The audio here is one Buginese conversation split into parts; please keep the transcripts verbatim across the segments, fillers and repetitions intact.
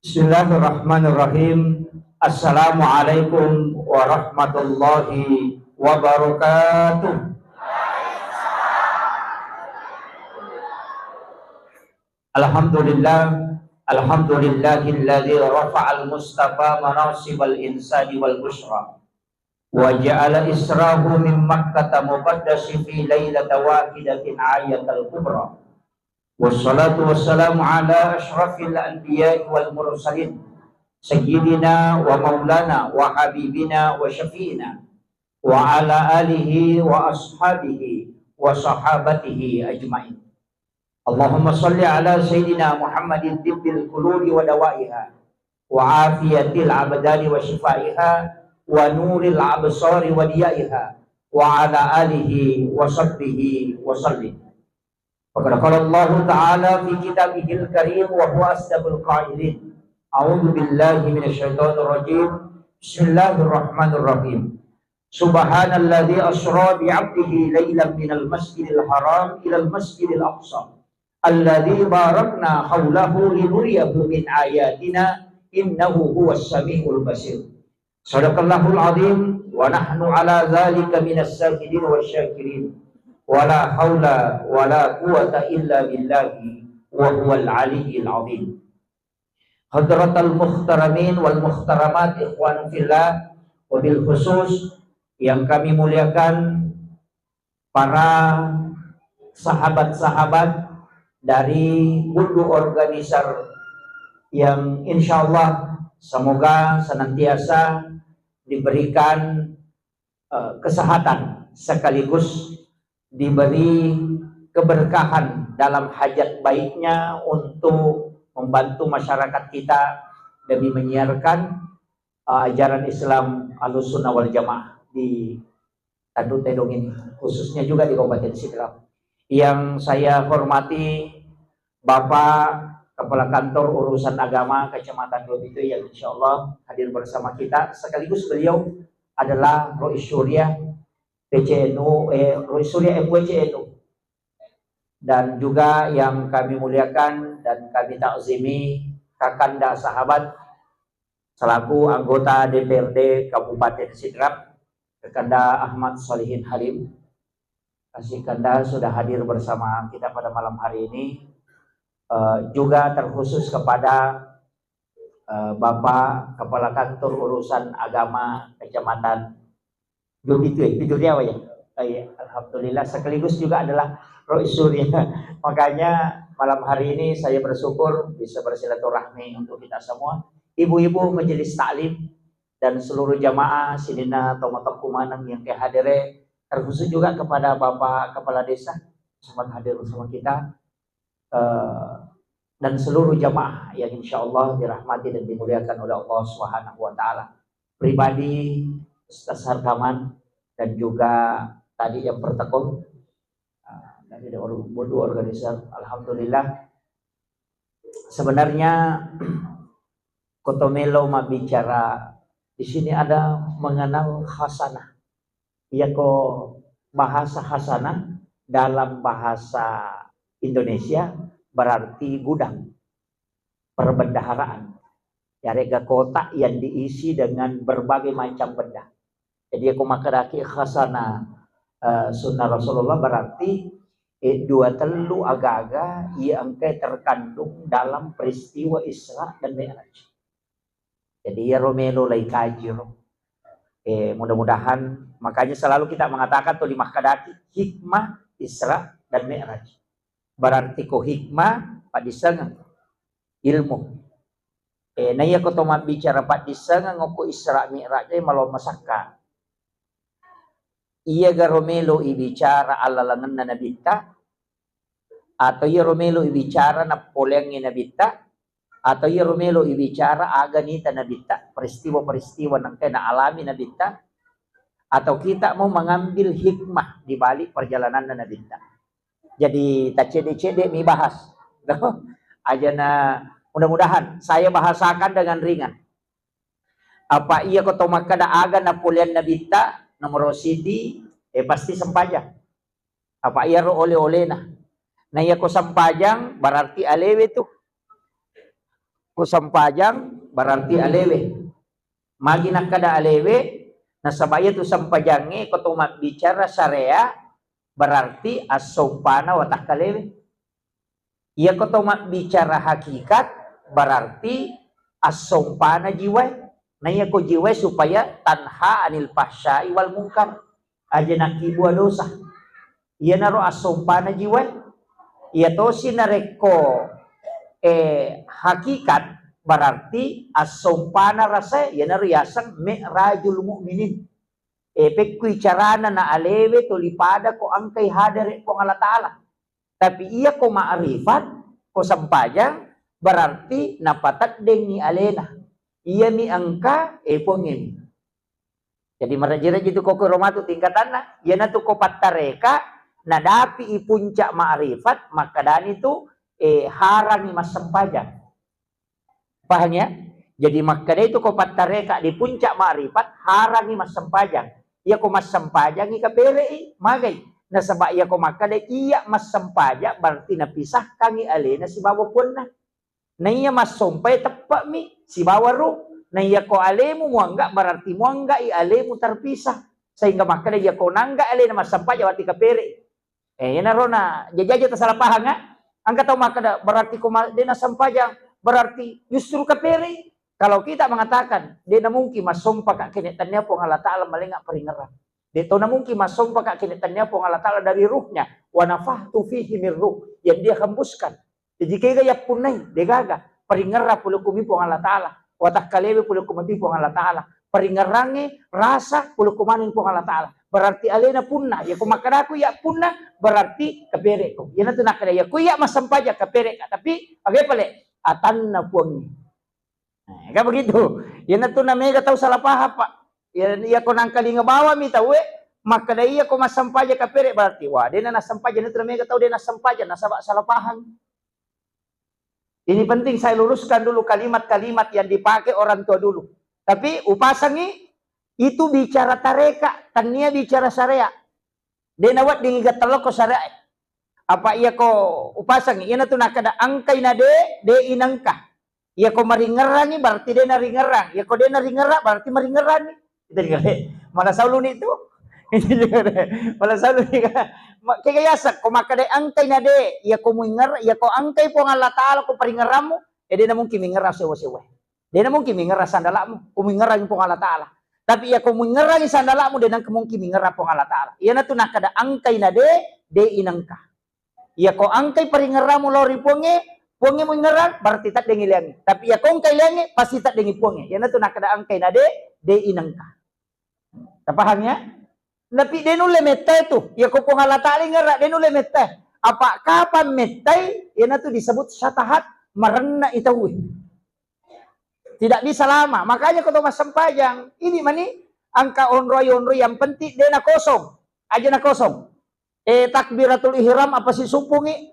Bismillahirrahmanirrahim. Assalamualaikum warahmatullahi wabarakatuh. Alhamdulillah, alhamdulillahilladzi rafa'al mustafa manasibal insani wal busyra. Wa ja'ala israhu min Makkata muqaddasi fi lailata wahidatin ayatal kubra. Wassalatu wassalamu ala asyrafil anbiya'i wal mursalin, sayyidina wa maulana wa habibina wa syafi'ina, wa ala alihi wa ashabihi wa sahabatihi ajma'in. Allahumma salli ala sayyidina Muhammadin tibbil qulubi wa dawaiha, wa afiyatil abdani wa shifaiha, wa nuril absari wa diyaiha, wa ala alihi wa sahbihi wa sallim. Faqad qala Allahu ta'ala fi kitabihil karim wa huwa asdaqul qailin. A'udzu billahi minasy syaithanir rajim. Bismillahirrahmanirrahim. Subhanalladzi asra bi 'abdihi lailan minal masjidil haram ilal masjidil aqsa alladzi barakna haulahu linuriyahu min ayatina innahu huwas samiul basir. Sadaqallahul azim wa nahnu ala dzalika minas syahidin wasy syakirin. Wa la haula wa la quwwata illa billahi wa huwal aliyyil azim. Hadratal muhtaramin wal muhtaramat, ikhwan fillah, wabil khusus yang kami muliakan para sahabat-sahabat dari Bundu Organizer yang insya Allah semoga senantiasa diberikan eh, kesehatan sekaligus diberi keberkahan dalam hajat baiknya untuk membantu masyarakat kita demi menyiarkan eh, ajaran Islam Ahlussunnah wal Jamaah di Tandu Tedong ini, khususnya juga di Kabupaten Sidrap. Yang saya hormati Bapak Kepala Kantor Urusan Agama Kecamatan Dua Pitu yang insya Allah hadir bersama kita, sekaligus beliau adalah Rois Syuriah P C N U, eh, Rois Syuriah M W C N U. Dan juga yang kami muliakan dan kami takzimi Kakanda sahabat selaku anggota D P R D Kabupaten Sidrap, Kakanda Ahmad Solihin Halim. Kasih Kanda sudah hadir bersama kita pada malam hari ini. Eh, juga terkhusus kepada eh, Bapak Kepala Kantor Urusan Agama Kecamatan Dua Pitu, eh, Pitu Riau ya. Oh, iya, alhamdulillah, sekaligus juga adalah Rois Syuriah. Makanya malam hari ini saya bersyukur bisa bersilaturahmi untuk kita semua, ibu-ibu majelis taklim dan seluruh jamaah sininna tomatoakku maneng yang kehadere, terkhusus juga kepada Bapak Kepala Desa sempat hadir bersama kita, eh, dan seluruh jamaah yang insya Allah dirahmati dan dimuliakan oleh Allah Subhanahu wa Ta'ala. Pribadi Ustaz Harkaman dan juga tadi yang protokol, eh, dari Bundu Organizer, alhamdulillah. Sebenarnya kotomelo mabbicara di sini ada mengenal khasanah. Iyako bahasa hasanah dalam bahasa Indonesia berarti gudang perbendaharaan. Yarega kotak yang diisi dengan berbagai macam benda. Jadi, iyako makkedaki hasanah, eh, sunnah Rasulullah berarti, eh, dua tellu aga-aga iya engka terkandung dalam peristiwa Isra dan Mi'raj. Jadi iyaro melo lai kaji ro. Eh, mudah-mudahan, makanya selalu kita mengatakan tuli makkedaki hikmah Isra dan Mi'raj. Berarti ko hikmah paddissengeng ilmu. Eh, na iya ko to mabbicara paddissengeng okko Isra Mi'raj, eh, malo masakka. Iya garo melo ibicara allalengenna nabitta, atau iyaro melo ibicara nappoleangngi nabitta, atau iyaro melo ibicara aga nita nabitta, peristiwa-peristiwa nengka naalami nabitta, atau kita mau mengambil hikmah di balik perjalananna nabitta. Jadi, taccede-cede mi bahas. Ajana, mudah-mudahan saya bahasakan dengan ringan. Apa iya ko to makkeda aga napoleang nabitta, nomoro sidi, eh, pasti sempajang. Apa iyaro ole-olena. Na iya ko sempajang, berarti alewe tu. Ko sempajang berarti alewe. Magi nakkeda alewe, nasaba iyatu sempajangnge ko to mabbicara syariat, berarti assompana watakkalewe. Iya ko to mabbicara hakikat, berarti assompana jiwae. Na iya ko jiwae supaya tanha anil fahsyai wal munkar. Aja nakkibua dosa. Iyanaro assompana jiwae. Iya tosi narekko, eh, hakikat, berarti assompana rasae, iyanaro yaseng mi'rajul mu'minin. Eh, pekkui carana na alewe toli pada ko engkai hadere Puang Allah Ta'ala. Tapi iya ko ma'rifat, ko sempajang, berarti napateddengngi alena. Iyami engka, eh, Puangngemi. Jadi, maraji-raji tu ko kuro matu tingkatanna, iyanatu ko pattareka, nadapi i puncak ma'rifat, makkedani tu, eh, harangi massempajang. Paham ya? Jadi, makkeda itu ko pattareka di puncak ma'rifat, harangi massempajang. Iya ko massempajangi kapere'i, magai. Nasaba iya ko makkeda iya massempajang, berarti napisahkangi alena sibawa puanna. Naiya massompai teppe'mi sibawa ruh. Naiya ko alemu muangga, berarti muanggai alemu terpisah. Sehingga makkeda iya ko nangga alena massempajang wati kapere. Eh, iyanaro na jajaja tasala pahang, ah. Engka tau makkeda, berarti ko ma-, de nassempajang, berarti justru kapere. Kalau kita mengatakan, de namungkin massompaka kene tannia Puang Allah Ta'ala malenga paringerang. De to namungkin massompaka kene tannia Puang Allah Ta'ala dari ruhnya. Wa nafakhtu fihi min ruh. Yang dia hembuskan. Jaji kega yappunnai, degaga. Paringerra pole ko mi Puang Allah Ta'ala. Watakkalewe pole ko mapi Puang Allah Ta'ala. Paringerrangnge rasa pole ko maneng Puang Allah Ta'ala. Berarti alena punna. Ya ko makkedaku iya punna, berarti kapereko. Iyanatu nakkeda, ya ko iya massempajang kapereka. Tapi, aga pale? Atanna Puangnge. Nah, kan begitu. Iyanatu na mega tau salah paham, Pak. Ya, iya ko nangkalinga bawami tauwe, makkeda iya ko massempajang kapere, berarti, wah, dena nassempajang, itu na mega tau dena nassempajang, nasaba salah paham. Ini penting saya luruskan dulu kalimat-kalimat yang dipakai orang tua dulu. Tapi upasangi itu bicara tareka, tania bicara syariat. De naweddingi gattallokko syariat. Apa iya ko upasangi, iyanatu nakkeda engkai na de, de inengka. Iya ko maringerrangi berarti de naringerrang. Iya ko de naringerrang berarti maringerrangi. Itu juga de. Malah sauluni itu. Itu juga de. Malah sauluni. Ma-, kega yaseng ko makkeda engkai na de, iya ko muinger-, iya ko engkai Puang Allah Ta'ala ko paringerrammu, eh, de namungkin mingerrang sewa-sewa. De namungkin mingerrang sandalakmu, ko muingerrangi Puang Allah Ta'ala. Tapi iya ko muingerrangi sandalakmu, de nangka mungkin mingerrang Puang Allah Ta'ala. Iyanatu nakkeda engkai na de, de inengka. Iya ko engkai paringerramu lao ri Puangnge, Puangnge muingerrang, berarti teddengi leangnge. Tapi iya ko engkai leangnge, pasti teddengi Puangnge. Iyanatu nakkeda engkai na de, de inengka. Tapahang ya? Tapi de nulle metta itu. Iya ko Puang Allah Ta'ala ingerrang, de nulle metta. Apa kapan mettai, iyanatu disebut syatahat, marenna itauwe. Tidak bisa lama. Makanya ko to massempajang, ini mani engka onroi-onroi yang penting de na kosong. Aja na kosong. Eh, takbiratul ihram apa sisumpungi?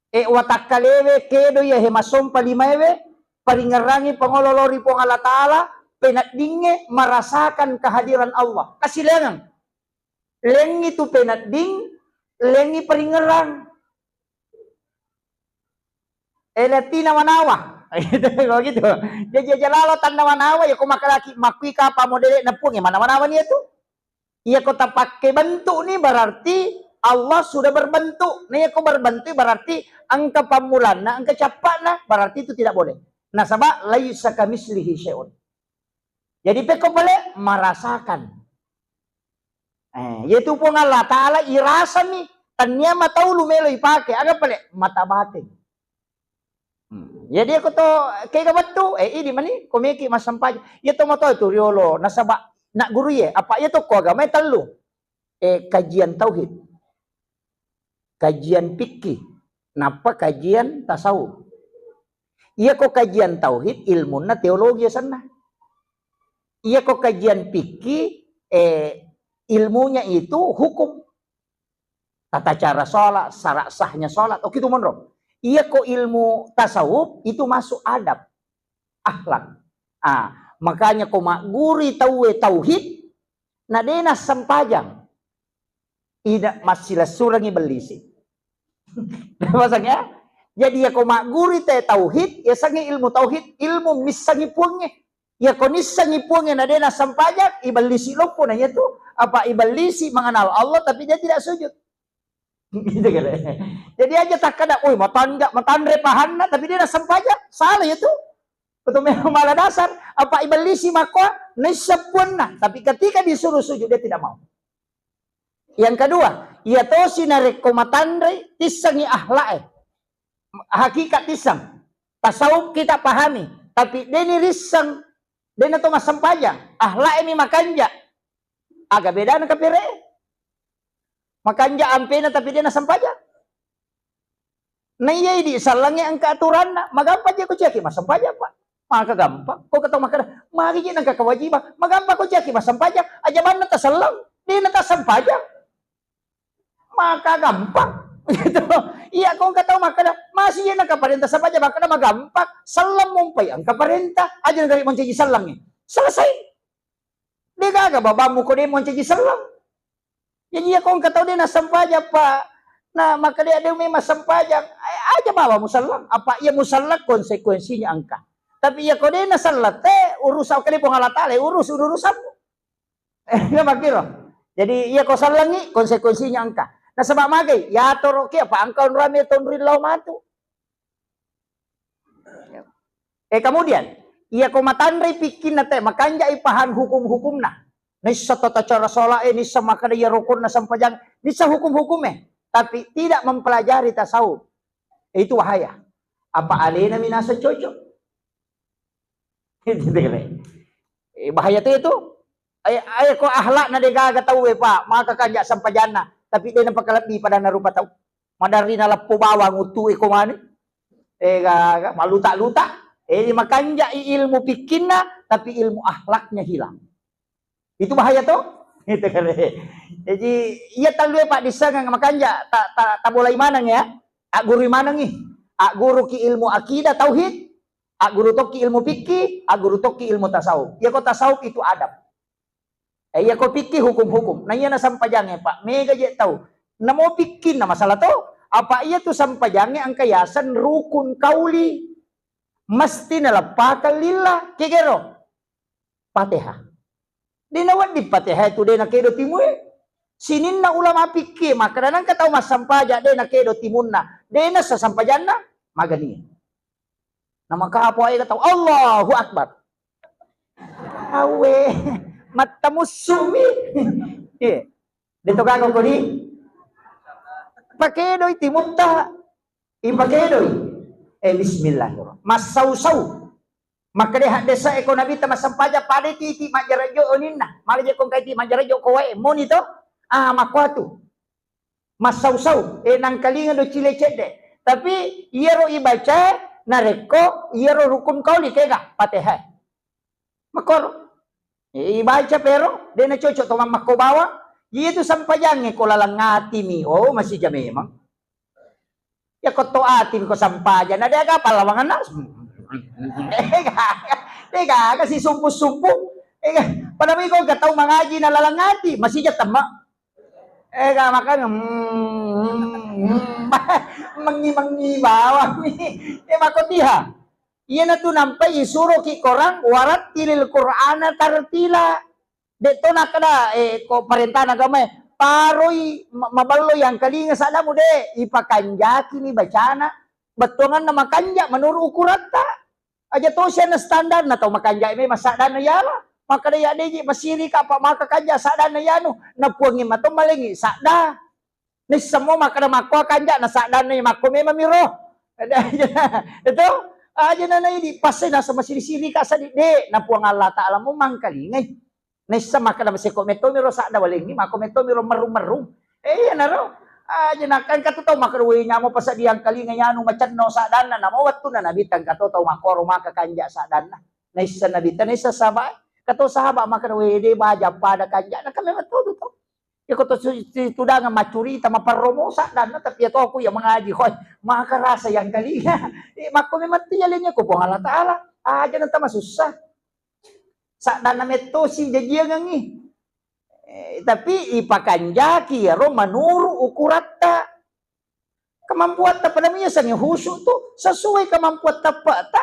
Eh, watakkalewe kedo iya he massompa limaewe, paringerrangi pangolo lao ri Puang Allah Ta'ala, peneddingnge merasakan kehadiran Allah. Kasilengang. Lengngi tu penedding, lengngi paringerrang. Eh, lettina manawa. Gitu. Jadi aja lalo tanna manawa, ya ko makkedaki makkui kapa modele neppunge, mana manawa ni itu? Iya ko tapakke bentuk ni berarti Allah sudah berbentuk. Nah, iya ko berbentuk berarti engka pammulanna, engka cappa'na, berarti itu tidak boleh. Nasaba laisa kamislihi syai'un. Jadi pekko pale merasakan. Eh, yaitu Puang Allah Ta'ala irasani, tania mataulu melo ipake, aga pale mata batin. Hmm. Jadi aku to kega wettu, eh, idi mani, ko meki massempajang. Iya to mato tu riolo, nasaba nak guru ye, apa iya to ko agama tellu. Eh, kajian tauhid, kajian fikih, nappa kajian tasawuf. Iya ko kajian tauhid, ilmunna teologi asenna. Iya ko kajian fikih, eh, ilmunya itu hukum. Tata cara sholat, syarat sahnya sholat. Oke, itu monro. Iya ko ilmu tasawuf, itu masuk adab, akhlak. Ah, makanya ko magguri tauwe tauhid, na dena sempajang. Ida massilessurengi bellisi. Pasang ya? Jadi, iyako magguru te tauhid, yasengnge ilmu tauhid, ilmu missengngi Puangnge. Iyako nissengngi Puangnge na de' nassempajang, ibellisi loppo na iyatu. Apa ibellisi mengenal Allah, tapi dia tidak sujud. Gitu kan. Jadi aja takkada, "Oi, matanja-, matanre pahanna, tapi de' nassempajang." Salah iyatu. Betul memang malah dasar. Apa ibellisi makkoa, naisseng Puanna. Tapi ketika disuruh sujud, dia tidak mau. Yang kedua, iya tosi narekko matanre, tissengngi akhlak e. Hakikat tisseng. Tasawuf kita pahami, tapi de' ni risseng, de' na to massempajang. Akhlak e mi makanja. Aga bedana kapere? Makanja ampena tapi de' nassempajang. Na iya idi sellengnge engka aturanna, magampang je ko ciaki massempajang, Pak. Maka gampang. Ko ketau makkeda, magi je nengka kewajiban, magampang ko ciaki massempajang, aja manna taselleng, de' na tassempajang. Maka gampang. Gitu. Iya, ko engka tau makkeda, masi je nengka parenta sempajang, makkeda magampang, selleng mumpai engka parenta, aja nengka mancaji sellengnge. Selesai. De' gaga babammu ko de' mancaji selleng. Jadi, iya ko engka tau de' nassempajang, Pak. Na, makkeda de' memang sempajang, eh, aja bawa muselleng. Apa iya muselleng konsekuensinya engka. Tapi iya ko de' naselleng, te urusan kede Puang Allah Taala, urus urusanmu. Eh, iya makkiro. Jadi, iya ko sellengngi, konsekuensinya engka. Nasaba magai, yatoroki apa engka onrame tonri lao matu. Eh, kemudian, iya ko matanrei pikkinna te, makanjai pahang hukum-hukumna. Nissa tata cara sholat e, nissa makkeda iya rukunna sempajang, nissa hukum-hukum e, tapi tidak mempelajari tasawuf. Eh, itu bahaya. Apa alena minasa cocok? Gitu kan. Eh, bahaya tu itu. Ayo, ayo ko akhlakna de' gaga tau e, Pak, maka kanja sempajanna, tapi de' napakalebbi padanna rupa tau. Maderri naleppo bawang uttu e ko mani. Eh, gaga, maluta-luta. Eh, makanjai ilmu pikkinna, tapi ilmu akhlaknya hilang. Itu bahaya to? Itu kan. Jadi, iya tallu e, Pak, dissengang makanja, ta, ta, tabolai maneng ya. Aggurui manengi. Agguruki ilmu akidah, tauhid. Agguru tokki ilmu fikih, agguru tokki ilmu tasawuf. Iya ko tasawuf itu adab. Eh, iya ko fikih hukum-hukum. Na iya na sempajangnge, Pak, mega je tau. Namo fikih na masalah to. Apa iya tu sempajangnge engka yaseng rukun kauli. Mesti naleppakang lillah. Kegero. Fatihah. De' nawedding Fatihah tu de' nakedo timue. Sininna ulama fikih makkeda nengka tau massempajang de' nakedo timunna, de' nassa sempajanna, magani. Namakapo ae tau, "Allahu Akbar." Awe, mattamussumi. Iya. De' to gaga kodi. Pakedoi timutta. Ipakedoi. Eh, bismillahirrahmanirrahim. Massau-sau. Makkeda haddesa e ko Nabitta massempajang pada titi majjarajjo oninna. Mala je ko engka iti majjarajjo ko wae moni to. Ah, makkuatu. Massau-sau, eh, nangkalinga do cile cedde. Tapi iyaro ibaca narekko iyaro rukun kauli kega, Fatihah. Makkoro. Eh, ibaca pero, de' nacocok to mammakko bawang. Iya tu sempajangnge ko laleng atimi. Oh, masija memang. Ya ko to atimi ko sempajang, na de' aga pallawanganna. Eh, gaga. De' gaga si sumpu-sumpu. Eh, pada mi ko engka tau mangaji na laleng ati, masija temma. Eh, ga makanya, hmm, hmm, hmm. Mengi-mengi bawang mi. Eh, makkotiha. Iyanatu nampai isuroki korang, "Warattilil Qur'ana tartila." De' to nakkeda, eh, ko parentana agamae, paroi ma-, mabello yangkalinga saddamu, de', ipakanjakini bacana. Bettuanganna makanja menurut ukuratta. Aja tosi anna standarna tau makanja memang saddanna iyala. Makkeda iya de' ji masirika apa maka kanja saddanna iyanu. Na Puangnge mato malengi sadda. Naisseng mo makkeda makko kanja na saddanna iya makko memang miro. Itu aja nana idi pasai nasa masiri-sirika sadi de' na Puang Allah Taala mo mangkalingai. Naisseng makkeda maseko metto miro sadda walengi makko metto miro merrung-merrung. Eh, iyanaro. Aja nakkan katu tau makkeda, "Woi, nyamo pasadiang kalinga yanu macenno saddanna." Namo wettunna Nabitta engka to tau makkoro maka kanja saddanna. Naisseng Nabitta, naisseng sahabat. Kato sahabat makkeda, "Woi, de' baja pada kanja." Nah, kan memang to tu to. Iya ko to su-, tudangeng maccurita, maperromo saddanna, tapi iya toku iya mangaji, hoi, maka rasa yangkalinga. Eh, makko memang tu yalengnge ko Puang Allah Taala. Aja nanta masussa. Saddanna mettosi jajiangengngi. Eh, tapi ipakanjaki iyaro menurut ukuratta. Kemampuatta pada mi yasengnge khusyuk tu sesuai kemampuatta pe'ta.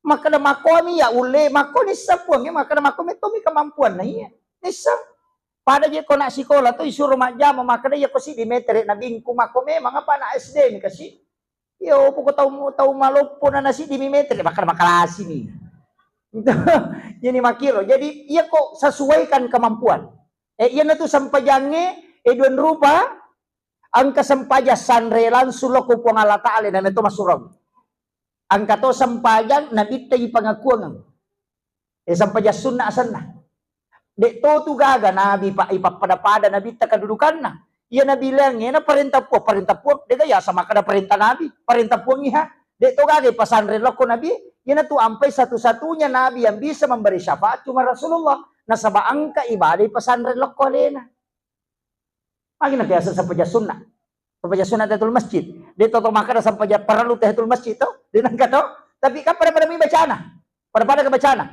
Makkeda makkomi ya ulle, makko nisseng Puangnge, makkeda makko mettomi kemampuanna iya. Nisseng. Pada je ko nak sikola tu isuro majjama, makkeda iya ko siddi metere na bingku, makko memang apa anak S D mi kasi. Iya, opo ko tau, tau maloppo na, na siddi mi metere, makkeda makalasi mi. Jadi makkiro. Jadi iya ko sesuaikan kemampuan. Eh, iya natu sempajangnge, eh, dua rupa, engka sempajang sanre langsung lao ko Puang Allah Ta'ala, na metto massurang. Engka to sempajang nabitta ipangakuangeng. Eh, sempajang sunna asenna. Dek to tu gaga nabi pa ipappada-pada nabitta kedudukanna. Iya nabi leangnge na parenta Puang, parenta Puang, dega yasa makkeda parenta nabi, parenta Puang iha. Dek to gaga ipasanre lao ko nabi, iya natu ampai satu-satunya nabi yang bisa memberi syafaat cuma Rasulullah. Nasaba engka ibadah ipasanre lao ko alena. Magi na biasa sempajang sunna. Sempajang sunna tahiyatul masjid. De to, to makkeda sempajang parellu tahiyatul masjid to. De nengka to. Tapi kan pada-pada mi bacana. Pada-pada ke bacana.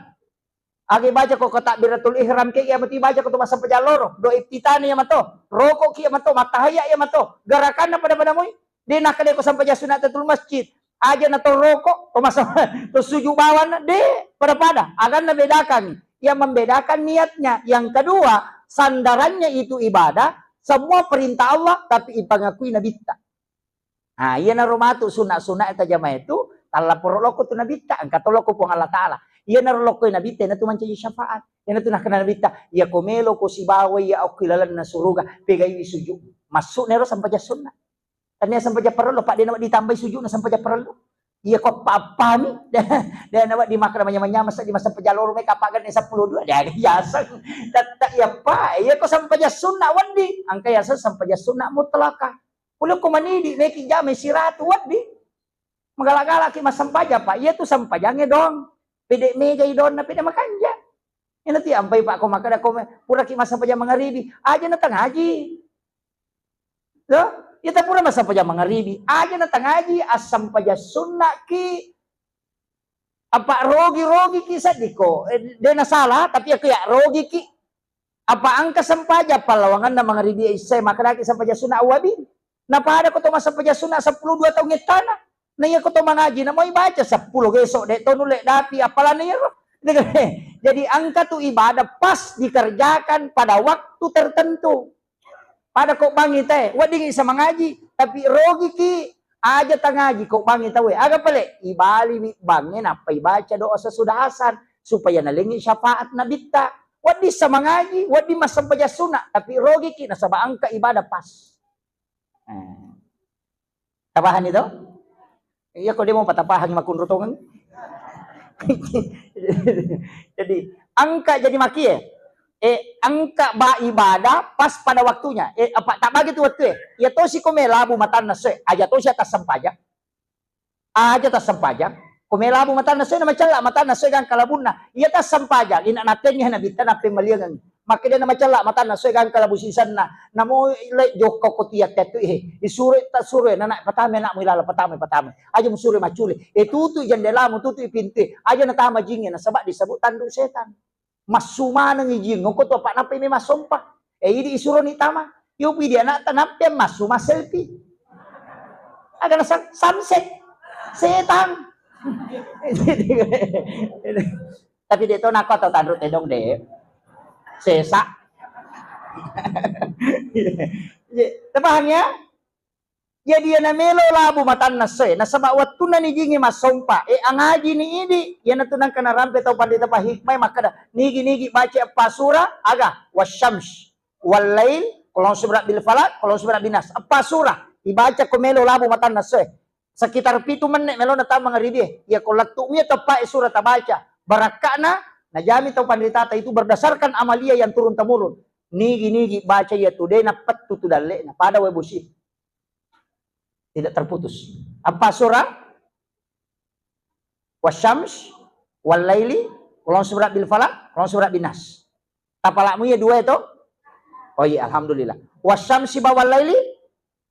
Agi baca ko, ko takbiratul ihram ke, iya mati baca ko to massempajang loro. Do iftitani iya mato. Roko ki iya mato. Mattahaya iya mato. Garakanna pada-pada mui. De nakkeda ko sempajang sunna tahiyatul masjid. Aja na to roko, to masa, to sujud bawanna, de, pada-pada. Aganna bedakan. Yang membedakan niatnya. Yang kedua, sandarannya itu ibadah, semua perintah Allah, tapi ipangakui nabitta. Nah, iya naro matu sunna-sunna tajama itu, tallaporo lao ko tu nabitta, engka to lao ko Puang Allah Ta'ala. Iya naro lao ko nabitta, ina tu mancaji syafaat. Ina tu nakkeda nabitta, iya ko melo ko sibawa iya okki lalenna suruga, pegaiwi sujud. Masuk nero sempajang sunna. Tania sempajang parellu, Pak, de nawedding ditambai sujudna sempajang parellu. Iya ko apa-apami. De nawedding makkeda manyameng-nyameng seddi massempajang loro meka apa genne seppulo dua. De aga yaseng. Tette iya, Pak. Iya ko sempajang sunna wedding. Engka yaseng sempajang sunna mutlaka. Pole ko manidi, neki jame siratu wedding. Magala-galaki massempajang, Pak. Iya tu sempajangnge dong. Pede megai donna, pede makanja. Ina ti ampai, Pak, ko makkeda ko me-, puraki massempajang mangaribi, aja na tangaji. Loh, iya ta pura massempajang mangaribi, aja na tangaji, assempajang sunnaki. Apa rogi-rogi ki seddi ko, eh, de na salah, tapi aku ya rogi ki. Apa engka sempajang pallawanganna mangaribi isya, makkedaki sempajang sunna awabin. Napada ko to massempajang sunna seppulo dua taung ettana. Na iya ko to mangaji, na moi baca seppulo geso, de to nulle dapi apalana iyaro. Jadi engka tu ibadah pas dikerjakan pada waktu tertentu. Pada ko bangi te, wedding isa mangaji, tapi rogi ki, aja tangaji ko bangi tawe. Aga pale, ibaliwi bangnge nappa ibaca doa sesudah asar supaya nalengi syafaat nabitta. Wedding sa mangaji, wedding massempajang sunna, tapi rogi ki nasaba engka ibadah pas. Eh. Tapahani to? Iya ko demo patapahangi makunru tongeng. Jadi engka jadi makie. Eh, engka ba ibadah pas pada waktunya. Eh, apa tak bagi tu waktu eh. Iya tosi ko melabu matanna soe. Aja tosi atas sempajang. Aja tassempajang. Ko melabu matanna soe na macella matanna soe gangka labunna. Iya tassempajang, ina natengngi nabitta nappemmaliangengngi. Makkeda na macella matanna soe gangka labu sisenna. Namo le jokka ko tiang tettu, eh, isuro ta suro, eh, nana patama anakmu ilala, patama, patama. Aja musuro maccule. Eh, tutu jendelamu, tutu pintu. Aja natama jingnge nasaba disebut tanduk setan. Massu maneng ijing, engko tu apa nappai memang sompa. Eh, idi isuroni tama. Yopi di anakta nappai massu masselfie. Agana sam-, samsek. Setang. Tapi de to nako tau tanru tedong de. Sesa. Tapahang ya? Jadi iyana melo labu matanna essoe, nasaba wettunna nijingi massompa, e, angajini idi, iyanatu nengka narampe tau panrita pahikmae makkeda, nigi-nigi baca eppa sura, aga, wasyams, wallail, qul a'udzu birabbil falaq, qul a'udzu birabbin nas. Eppa sura, ibaca ko melo labu matanna essoe. Sekitar pitu menne melona tama mangaribie. Iya ko lettu mia teppae sura tabaca. Barakka'na, najami tau panritata itu berdasarkan amalia yang turun temurun. Nigi-nigi baca iyatu de nappettu tu dalle'na, pada wae bosi. Tidak terputus. Apa surah? Wasyams, wallaili, qul a'udzu birabbil falaq, qul a'udzu birabbin nas. Tapalakmu iya dua itu? Oh iya, alhamdulillah. Wasyamsi ba wallaili,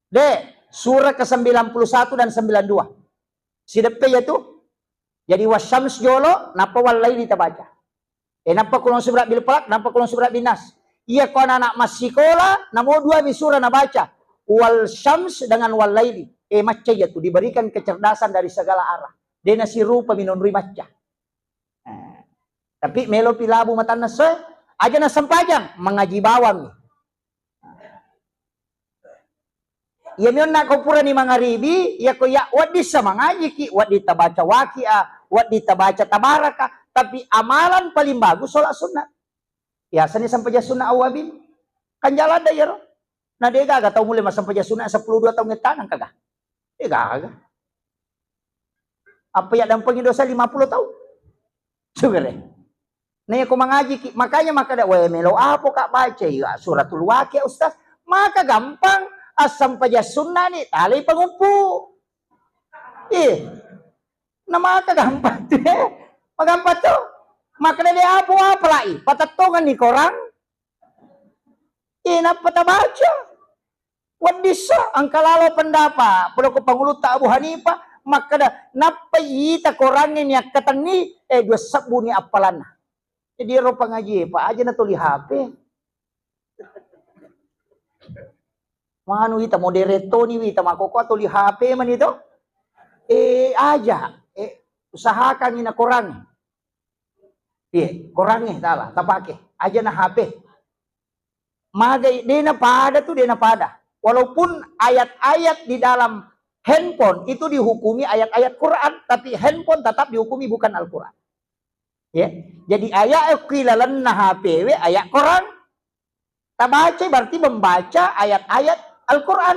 de, surah ke sembilan puluh satu dan sembilan dua. Sideppe iya tu. Jadi wasyams jolo, nappa wallaili tabaca. E, nappa qul a'udzu birabbil falaq, nappa qul a'udzu birabbin nas. Iya ko anak-anak massikola, namo dua mi sura nabaca. wal syams dengan wal laili. Eh, macca iya tu diberikan kecerdasan dari segala arah. De' nasirupa minonroi macca. Eh, tapi melo pi labu matanna soe, aja' na sempajang, mangaji bawang. Iya mi onna ko purani mangaribi, iya ko iya wedding sa mangajiki, wedding tabaca waqiah, wedding tabaca tabaraka, tapi amalan paling bagus sholat sunnah. Biasanya sempajang sunnah awwabin. Kan jalan da iyaro. Na de' gaga tau mulle massempajang sunnah seppulo dua taung ettanang kaga. De' gaga. Apa iya dampengi dosa lima puluh taung? Sugere. Nah, iya ko mangajiki, makanya makkeda, "Weh, melo apo ka baca? Iya, suratul Waqiah, Ustaz." Maka gampang, assempajang sunnah ni, talai panguppu. Ih, na maka gampang tu, eh. Magampang tu. Makkeda de' apo apa lai, patettongan ni korang. Eh, nappa tabaca. Wedding sa, engka lalo pendapat, pole ko pangulutta Abu Hanifah, makkeda, nappa ita korangnge ni akkatenni, eh, dua sebbu ni appalanna. Jadi ero pangaji, Pak, aja' na tuli H P. Manu ita modere toni wita makkokkoe tuli H P mani to. Eh, aja', eh, usahakan ni na korang. Iya, korangnge tala tapake. Aja' na H P. Magai, de' na pada tu, de' na pada. Walaupun ayat-ayat di dalam handphone itu dihukumi ayat-ayat Quran, tapi handphone tetap dihukumi bukan Al-Quran. Ya. Jadi ayat ki lalenna H P we ayat Quran. Tabaca berarti membaca ayat-ayat Al-Quran.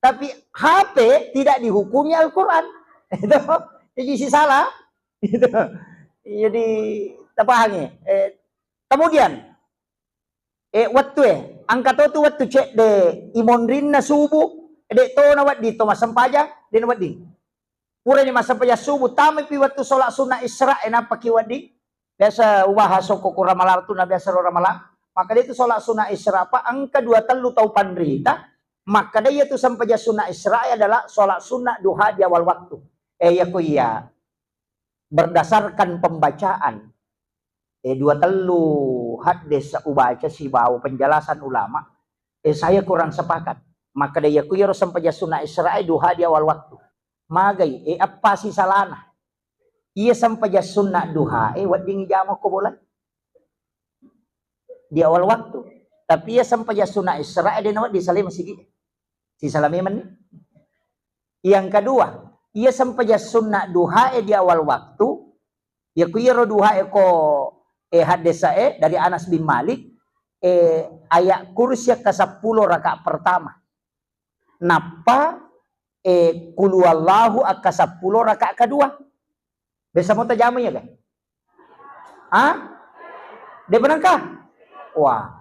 Tapi H P tidak dihukumi Al-Quran. Itu. Jadi si salah. Itu. Jadi tapahangi. Eh, kemudian, eh, wettu e, engka to tu wettu cedde imonrinna subuh, de' to na wedding to massempajang, de' na wedding. Purani massempajang subuh, tamai pi wettu sholat sunnah Isra, e, nappa ki wedding. Biasa ubahas okko ku Ramalang tu, na biasa ro Ramalang. Makkeda itu sholat sunnah Isra, Pak, engka dua tellu tau panrita, makkeda iya tu sempajang sunnah Isra adalah sholat sunnah duha di awal waktu. Eh, iya ko iya, berdasarkan pembacaan, eh, dua tellu hadis ubaca sibawa penjelasan ulama, eh, saya kurang sepakat. Makkeda iya ku iyaro sempajang sunnah Isra e duha di awal waktu. Magai, eh, eppa si salana. Iya sempajang sunnah duha e wedding jama ko bola di awal waktu. Tapi iya sempajang sunnah Isra e de' na wedding, salai masigi. Si salai memang ni. Yang kedua, iya sempajang sunnah duha e di awal waktu, iya ku iyaro duha e ko, eh, hadis e dari Anas bin Malik, eh, ayat kursi ke sepuluh rakaat pertama. Nappa, eh, kulu Allahu akka seppulo rakaat kedua. Biasa mo tajama iya, kan? Ah? De' penengka? Wah.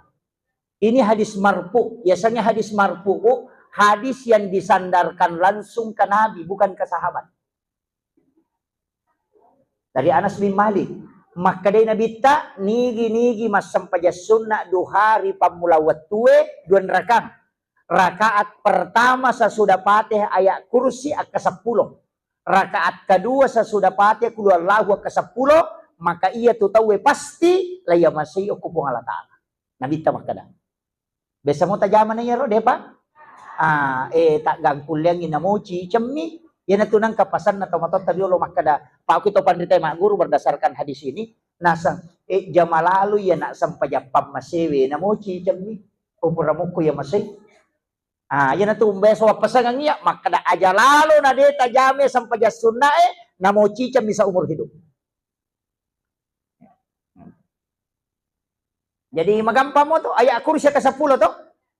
Ini hadis marfu. Biasanya hadis marfu, Bu, hadis yang disandarkan langsung ke Nabi, bukan ke sahabat. Dari Anas bin Malik, makkedai Nabitta, nigi-nigi massempajang sunna duha ri pammula wettue dua rakang. Rakaat pertama sesudah Fatihah ayat kursi akka seppulo. Rakaat kedua sesudah Fatihah kulu Allahu akka seppulo, maka iya tu tauwe pasti la yamasei okko Puang Allah Taala. Nabitta makkeda. Biasa mo tajama na iyaro, depa? Ah, eh, taggangkulleangngi namoci cemmi. Iyanatu nengka pasanna tomatoatta riolo makkeda, "Pak, ku to panrita magguru berdasarkan hadis ini, naseng, eh, jama lalo iya nak sempajang pammasewe namoci cemmi. Oh, pura mukku iya masei." Ah, iyanatu umbeso wappasangang iya, makkeda aja lalo na de tajame sempajang sunnae, namoci cemmi seumur hidup. Jadi magampang mo to, ayat kursi ke seppulo to.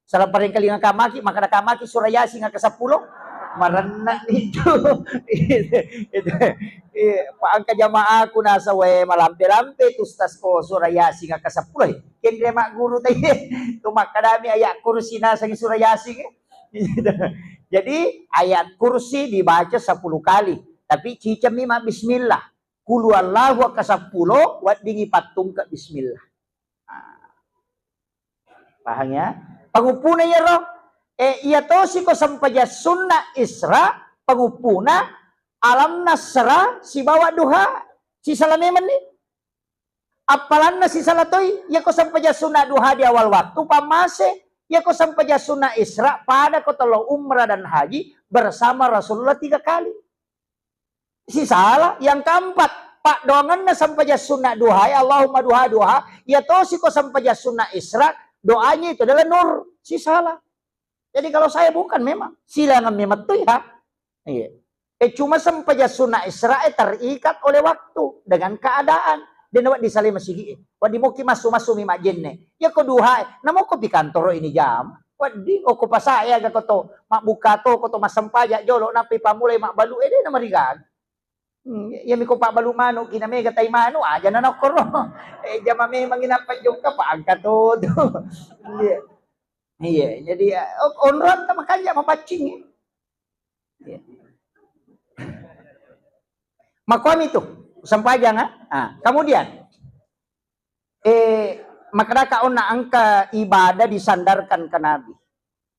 Salah parengkalinga kamaki, makkeda kamaki surah Yasin ke seppulo. Marenna itu. Itu. Iya, pa engka jamaaku nasa we malampe-lampe tu ustaz ko surah Yasin ke seppulo. Kenre magguru tadi. Tu makkedami ayat kursi naseng surah Yasin. Jadi ayat kursi dibaca sepuluh kali, tapi cicemmi ma bismillah. Kulu Allahu akka seppulo, weddingi pattungke bismillah. Ah. Paham ya? Panguppuna iyaro, eh, iya tosi ko sempajang sunna Isra, panguppuna Alam Nasra sibawa Duha, sisala memenni. Appalanna sisala toi, iya ko sempajang sunna Duha di awal waktu, pammase, Iya ko sempajang sunna Isra, pada ko telo umrah dan haji bersama Rasulullah tiga kali. Sisala. Yang keempat, paddoangenna sempajang sunna duha, ya Allahumma duha, duha, iya tosi ko sempajang sunna Isra, doanya itu adalah nur. Sisala. Jadi kalau saya bukan memang, silangan memang tu ya. Iya. Eh, cuma sempajang sunna Isra, eh, terikat oleh waktu dengan keadaan. Dia nawat di sale masigi, eh. Wadi moki masu-masu mi majenne. Ya ko duha, eh. Namo ko pi kantoro ini jam. Wadi, oh, ko pasaya ga ko to, mabbuka to, ko to massempajang jolo, napi pamulai mabbalu, eh, dia namarigan. Hmm, iya mi ko pabbalu manu, kina mega tai manu, aja nana koro. Eh, jama memang inappa jokka, pa angka to tu. Iya. Iya, jadi, ya, o-, onroang ta makanja mapaccing, ya. Iya. Makomi tu, sempajang, ah. Ah, kemudian, eh, makkedaka onna engka ibadah disandarkan ke Nabi.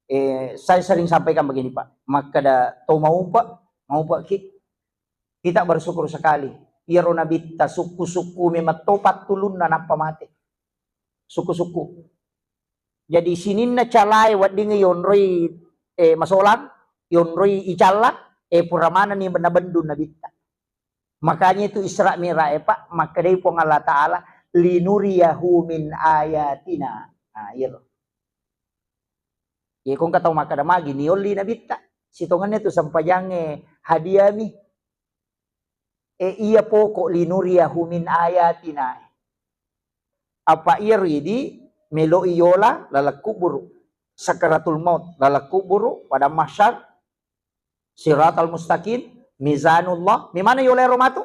Eh, saya sering sampaikan begini, Pak. Makkeda to maupa, maupa ki, kita bersyukur sekali. Iyaro nabitta sukku-sukku memang to pattulunna nappa mate. Sukku-sukku. Jadi sininna calae wedding yonroi, eh, masolang, yonroi icalla, eh, pura manenni nabendung nabitta. Makanya itu Isra Mi'raj, eh, Pak, makkedai Puang Allah Ta'ala, "Linuriyahu min ayatina." Nah, iya loh. Iya, ko engka tau makkeda magi niolli nabitta. Sitongenna tu sempajangnge hadiami. Eh, iya pokok linuriyahu min ayatina. Apa iya ridi meloi yola laleng kuburu. Sakaratul maut, laleng kuburu, padang mahsyar, siratal mustaqim, mizanullah. Memana yola ero matu?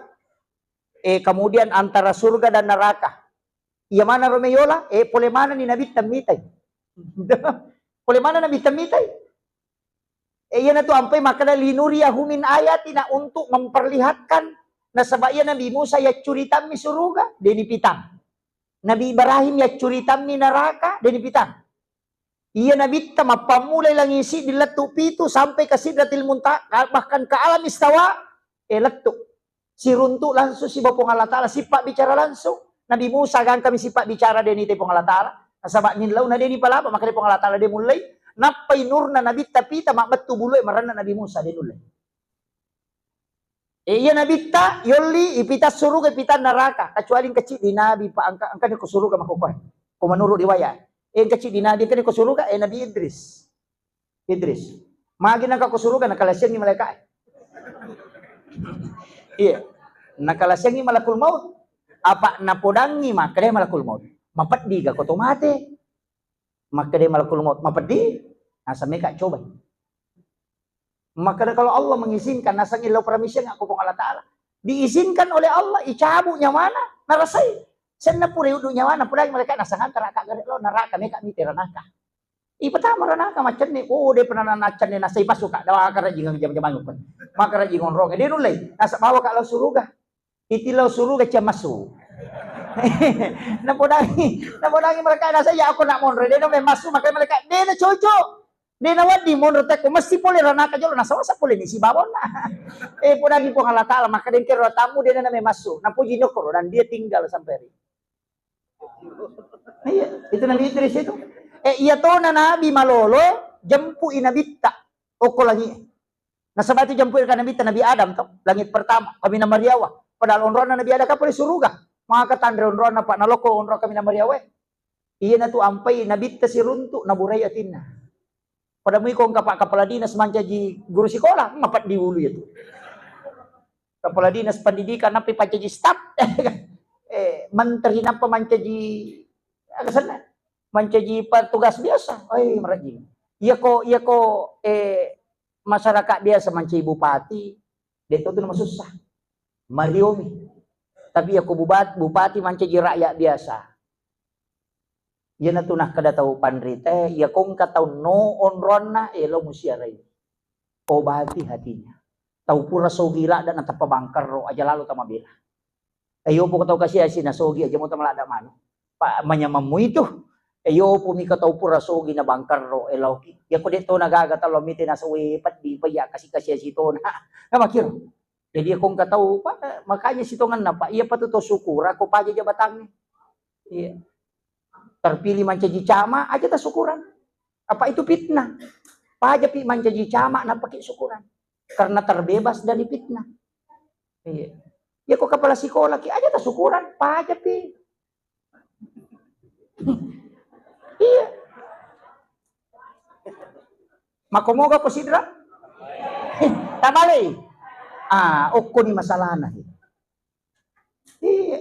Eh, kemudian antara surga dan neraka. Iya mana ro meyola? Eh, pole mana ni nabitta mitai? Pole mana nabitta mitai? Eh, iyanatu ampai makkeda, "Linuriyahu min ayatina," untuk memperlihatkan. Nasaba iya Nabi Musa yaccuritammi suruga, deni pitang. Nabi Ibrahim yaccuritammi neraka, deni pitang. Iya nabitta mappammulai langi siddi lettu pitu sampai ke Sidratil Muntaha, bahkan ke alam istawa, eh, lettu. Siruntu langsung siba Puang Allah Ta'ala, sipabbicara langsung. Nabi Musa gangkami sipabbicara, deni te Puang Allah Ta'ala. Nasaba millau na deni palaba, makanya Puang Allah Ta'ala de mullei. Nappai nurna nabitta pita mabbettu bulue marenna Nabi Musa, de nullei. Eh, iya nabitta yolli ipita suruga, ipita neraka, kecuali engka ciddi nabi, Pak, engka, engkani ko suruga makkukkue. Ko menurut riwayat. Eh, engka ciddi nabi engkani ko suruga, eh, Nabi Idris. Idris. Magi nengka ko suruga, nakalasengi malaika. Iya. Nakalasengi malakul maut. Apa napodangi makkeda malakul maut, "Mapeddi ga ko to mate?" Makkeda malakul maut, "Mapeddi." Naseng meka cobai. Makkeda kalau Allah mengizinkan, naseng illau permission aku Puang Allah Ta'ala. Diizinkan oleh Allah, icabu nyawana, narasai. Senna pura uddu nyawana, pura malaikat naseng antara ka gare lo neraka, meka mite ranaka. Ipatama ranaka macenne, oh, de pernah nacenne, nasai pasuka, dawa karajingang jam-jamang pun. Maka rajingang roga, de nullei, nasa bawa ka lao suruga. Iti lao suruga cia massu. Napodangi, napodangi mereka nasa ya aku nak monre, de no memang massu, maka mereka, de na cocok. De na wedding monro tekko, mesti pole ranaka jolo, nasawasa pole ni sibawonna. Eh, podangi Puang Allah Ta'ala, maka dengke ro tamu, de na memang massu. Napuji nokoro, dan dia tinggal sampai hari. Iya, itu Nabi Idris itu. Eh, iya tona Nabi malolo, jempui nabitta. Okko langi. Nasaba itu jempui ka nabitta Nabi Adam to, langit pertama, kaminang mariawa. Padahal onronna Nabi Adam kapole suruga. Maka tanre onronna, Pak, naloko onro kaminang mariawa. Iya natu ampai nabitta siruntu, naburai atinna. Pada mui ko engka Pak Kepala Dinas mancaji guru sekolah, mapeddi ulu itu. Kepala Dinas Pendidikan, nappi pancaji staf. Eh, menteri nappa mancaji, aga senna? Mancaji petugas biasa. Oi, marajing. Iya ko, iya ko, eh, masyarakat biasa mancaji bupati, de to tu namasussa. Mariomi. Tapi iya ko bubat-, bupati mancaji rakyat biasa. Iyanatu nakkeda tau panrita, iya ko engka tau no onronna, elo musiarai. Obati hatinya. Tau pura sogi ladda natappa bangkerro, aja lalo tamabela. Eyo poko tau kasiasi nasogi, aja mo tamaladda manu. Pa manyamammu itu. Eyo po mika tau pura sogi na bangkerro, eloki. Iya ko de to nagaga talo mite nasoe peddi, paya kasi-kasiasi tona. Namakiro. Jadi iya ko engka tau, Pak, makanya sitongenna, Pak, iya patu to syukura ko paja jabatangnge. Iya. Terpilih mancaji camat, aja tasukurang. Apa itu fitnah. Pajapi mancaji camat, nappaki syukuran. Karena terbebas dari fitnah. Iya. Ya, ko kepala sekolah ki aja ta syukuran, pajapi. Iya. Mako moga ko sidra? Tabalei. Ah, okkoni masalahna. Iya.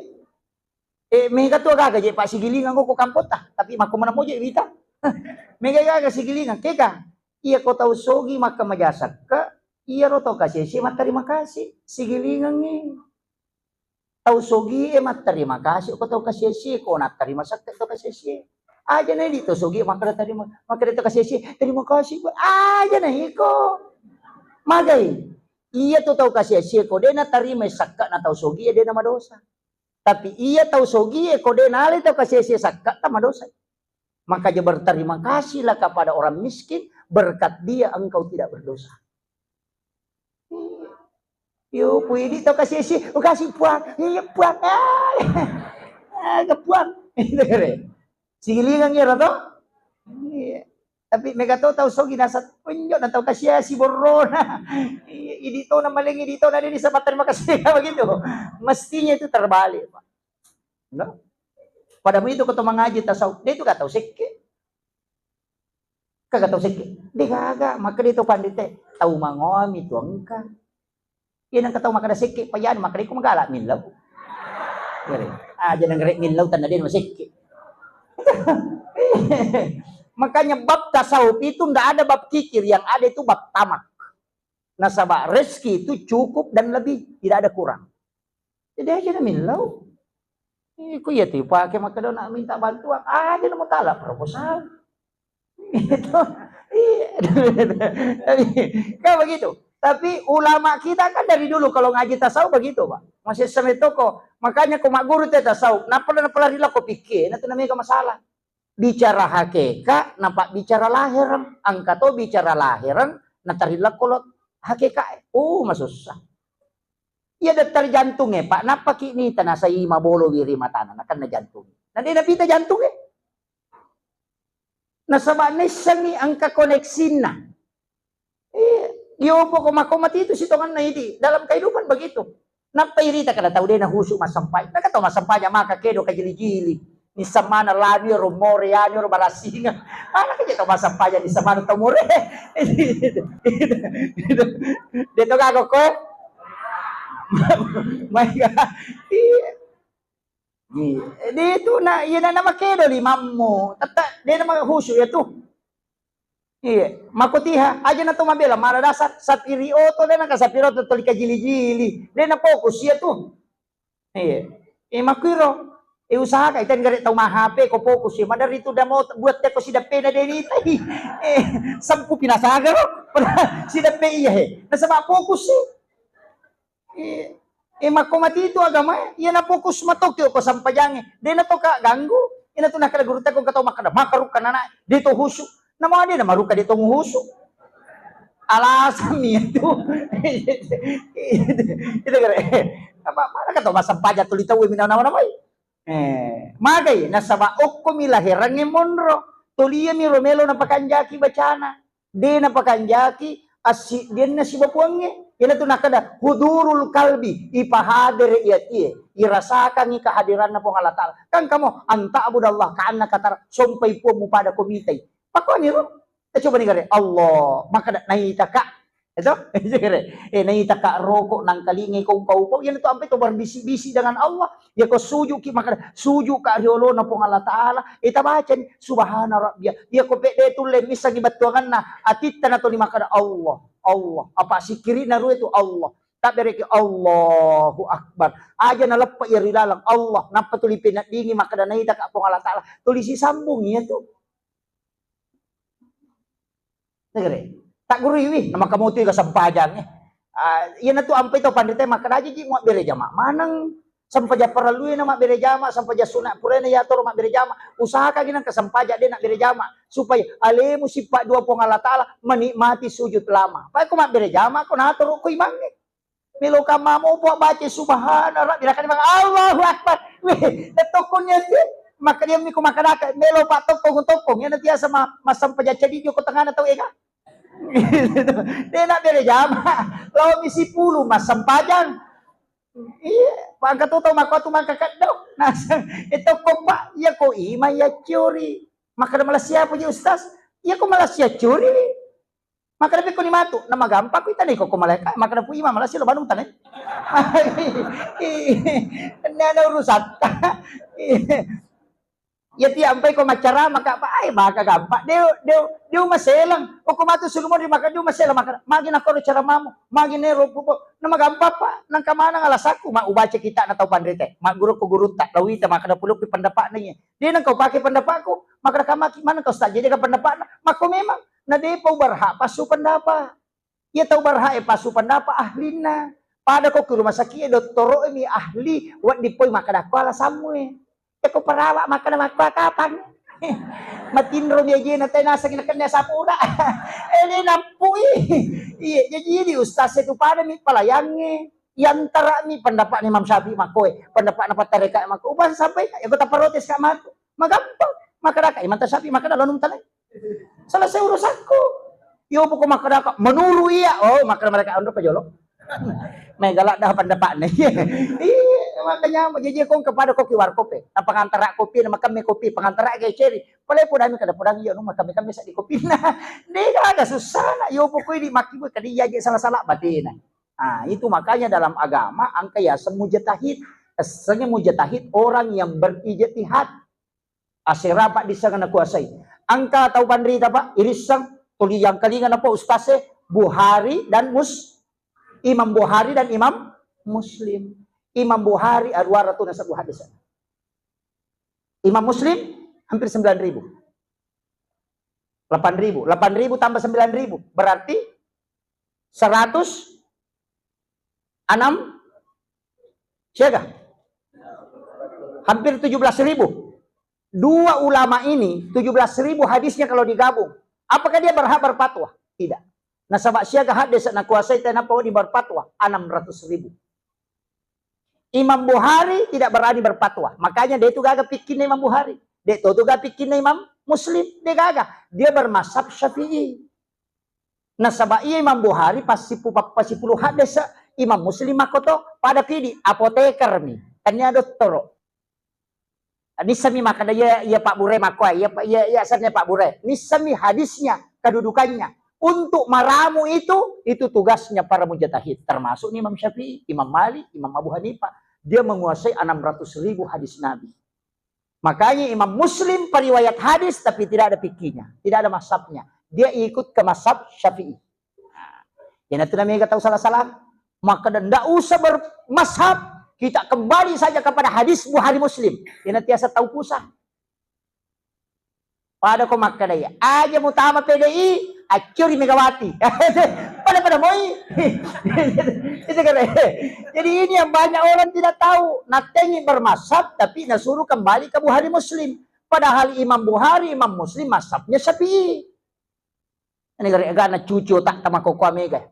Eh, mega tu gaga je, Pak, sigilingang ko kampota, tapi mako mana moje wita. Mega gaga sigilingang, kega? Iya, ko tau sogi maka majasakka, iya ro tau kasih-kasih, matterima kasih, sigilingangi. Tau sogi e matterima kasih, ko tau kasih-kasih, ko natterima sakka tau kasih-kasih. Aja na di tau sogi maka terima, maka tau kasih-kasih, terima kasih, Bu. Aja na iko. Magai. Iya tu tau kasih-kasih, ko de natarima sakka na tau sogi e, de na madosa. Tapi iya tau sogi e, ko de nalai tau kasih-kasih sakka, ta madosa. Makanya berterima kasihlah kepada orang miskin, berkat dia engkau tidak berdosa. Yo, puidi tau kasih-kasih, oh, kasih Puang, iya Puang, ah, ah, ke Puang. Sigilingang iyaro to? Iya. Tapi mega to tau sogi nasat, "Onjo na tau kasih-kasih borrona." Iya, idi to na maling, idi to na de ni sama terima kasih, begitu. Mestinya itu terbalik, Pak. No? Pada itu ko to mangaji tasawuf, de tu ga tau sekke. Kaga tau sekke. De gaga, maka de to pandite, tau mangoami tu engka. Iya nengka tau makkeda sekke, payanu makkeda iko magala millau. Iya, aja nengre millau tanna de masekke. Makanya bab tasawuf itu ndak ada bab kikir, yang ada itu bab tamak. Nasaba rezeki itu cukup dan lebih, tidak ada kurang. Jadi aja na millau. Iko iya tu pake makkeda nak minta bantuan, aja na mutala proposal. Gitu. Iya. Kan begitu. Tapi ulama kita kan dari dulu kalau ngaji tasawuf begitu, Pak. Masih sampai toko. Makanya ko magguru te tasawuf, napala napala rila ko pikke, na tu namanya masalah. Bicara hakikat, napa bicara lahir, angka to bicara lahir, na tarila ko lo hakikat. Oh, masussa. Iya dattari jantung e, Pak, nappa ki ni tanasai mabolo wiri matana, nakenna jantung. Na de napita jantung e. Nasaba naissengngi engka koneksinna. Iya, iyompo ko mako mati itu sitongenna idi. Dalam kehidupan begitu. Nappa irita kada tau de nahusu massampajang. Naka tau massampajang maka kedo kajili-jili. Nissamana lani ro more yani ro barasinga. Mana kaje tau massampajang nissamana tau more. De to gago ko. Mai ga. Iya. Iya. De tu na, iya na, na makedo limammu. Tetta de na mahusu ya tu. Iya, makotiha aja na to mabela mala dasar sapiri oto de na ka sapiri oto toli kajili-jili. De na fokus ya tu. Iya. Eh, makuiro. Eh, usaha ka ita gare tau ma H P ko fokus ya. Madari tu damo buat te ko sidappe na de ni tai. Eh, sampu pinasaga ro. Sidappe iya he. Nasaba fokus sih. Eh, eh, makko mati itu agama, iya na fokus matoki ko sampajange. De na to ka ganggu. Ina tu nakada guru teko ka tau makkada, makarukka nana, de to husu. Nama de na maruka de to husu. Alasan mi itu. Itu kare. Apa mana ka tau massampajang tuli tau minang nama namai. Eh, magai nasaba okko mi lahirange monro. Toliami romelo napakanjaki bacana. De napakanjaki assiddianna sibawa Puangnge. Iyanatu nakkeda, hudurul kalbi, ipahadere i atie, irasakangngi kehadiranna Puang Allah Ta'ala. Kan kamu, anta abudallah, ka annaka tara, sompai Puang mupada ko mitai. Pakkuani ro, eh, coba ni gare, Allah, makkeda naitaka. Itu? Eh, naitaka roko nangkalingai ko upa-upa, iyanatu ampe to berbisik-bisik dengan Allah. Ya ko sujuki makkeda, sujuka riolona Puang Allah Ta'ala. Ita bacani, subhana rabbiyal. Ya ko pede tulle missangi bettuanganna, atitta natoni makkeda, Allah, Allah. Apa sikkirina rue tu Allah. Tabbereki Allahu Akbar. Aja naleppe iya ri laleng Allah. Nappa tuli peneddingi makkeda naitaka Puang Allah Ta'ala. Tuli sisambung iya tu. Negere. Tagguruiwi, na makkamotoi ga sampajangnge. Ah, iyanatu ampai tau panrita makkeda aja ji muabbere jama maneng. Sampajang parellue na mabbere jama, sampajang sunat purana yatoro mabbere jama. Usahakangi nengka sampajang de nabbere jama supaya alemu sippa dua Puang Allah Ta'ala menikmati sujud lama. Pai ko mabbere jama ko natoro ko imangnge. Melo kamma mopo baca subhana rabbi, nakani maka Allahu Akbar. Weh, tettokkonnya sih. Maka dia miko makanaka, melo pak tokkong-tokkong, yana tiasa ma-, massempajang cadi joko tengana tau ega. Dena bere jama, lao mi sipulu massempajang. Iya, pangka tu tau mako tu mangka keddo. Naseng, e tokkong pak, iya ko ima iya ciori. Maka malah siapa ji ustaz? Iya ko malah sia ciori. Maka dapi ko ni matu, na magampa ku itane ko, ko malaika, maka dapu ima malah silo banung tane. Nana urusan. Ya ti ampai ko macara maka apa? Ai maka gampa. Deu deu deu maselang. Ko ko matu sulumo di maka deu maselang maka. Magi na koro cara mamu, magi ne ro pupo. Na magampa pak, nang kamana ngalasaku ma ubaca kita na tau panrite. Ma guru ko guru tak lawita maka dapu lupi pendapat ni. Dia nang kau pakai pendapatku, maka kamaki mana kau saja jaga pendapatna. Mako memang na depa uberhak pasu pendapat. Iya tau berhak e pasu pendapat ahlinna. Pada ko ke rumah sakit e dottoro mi ahli, wedding poi makkeda ko alasammu e. Iya ko perawat makkeda makko kapan? Matinro mi ajena te naseng nakenna sapura. Ele nampui. Iya, jadi di ustaz itu pada mi pelayange. Yantara mi pendapat Imam Syafi'i makko e, pendapat na pattareka makko. Upan sampai ka, ya kota protes ka matu. Magampang. Makkeda ka Imam Syafi'i makkeda lonum tale. Selesai urusanku. Yo poko makkeda ka menuru iya. Oh, makkeda mereka ando pajolo. Mai galak dah pendapat ni. Iya, makanya jadi kong kepada kopi warkop e. Na pengantara kopi, na makan mi kopi, pengantara ke ceri. Pale podami kada podang iya nu makan mi kan bisa di kopi. Nah, dega ada susah nak. Yo poko di maki kadi iya je salah-salah batena. Ah, itu makanya dalam agama engka yaseng mujtahid. Essengnge mujtahid orang yang berijtihad. Asera pak disseng nakuasai. Engka tau panrita pak, irisseng tuli yang kalinga napa ustaz e, Bukhari dan Mus-, Imam Bukhari dan Imam Muslim. Imam Bukhari aruara tu nasabbu hadis. Imam Muslim hampir sembilan ribu. Delapan ribu. Delapan ribu tambah sembilan ribu. Berarti seratus enam, siaga? Hampir tujuh belas ribu. Dua ulama ini, tujuh belas ribu hadisnya kalau digabung. Apakah dia berhak berfatwa? Tidak. Nasaba siaga hadis nakuasai tenapa di berfatwa? Enam ratus ribu. Imam Bukhari tidak berani berfatwa. Makanya dia itu gaga pikirnya Imam Bukhari. Dia itu gaga pikirnya Imam Muslim. Dia gaga. Dia bermazhab Syafi'i. Nasaba iya Imam Bukhari pas sipu-, pas sipulu hadis, Imam Muslim makkoto, pada kidi apoteker mi, tania dottoro. Nissami makkeda iya, iya Pak Bure makkoa, iya, iya, iya asenna Pak Bure. Nissami hadisnya, kedudukannya. Untuk meramu itu, itu tugasnya para mujtahid, termasuk Imam Syafi'i, Imam Malik, Imam Abu Hanifah. Dia menguasai enam ratus ribu hadis Nabi. Makanya Imam Muslim periwayat hadis tapi tidak ada fikihnya, tidak ada mazhabnya. Dia ikut ke mazhab Syafi'i. Nah, iyanatu namega tau salah-salah. Maka ndak usah bermazhab, kita kembali saja kepada hadis Bukhari Muslim. Iyanatu tiasa tau pusang. Pada ko makkeda iya, aja mutama P D I, accuri Megawati. Pada-pada moi. Itu kan. Jadi ini yang banyak orang tidak tahu. Natengi bermazhab tapi nasuruh kembali ke Bukhari Muslim. Padahal Imam Bukhari, Imam Muslim mazhabnya Syafi'i. Ini gara-gara cucu tak tama koko mega.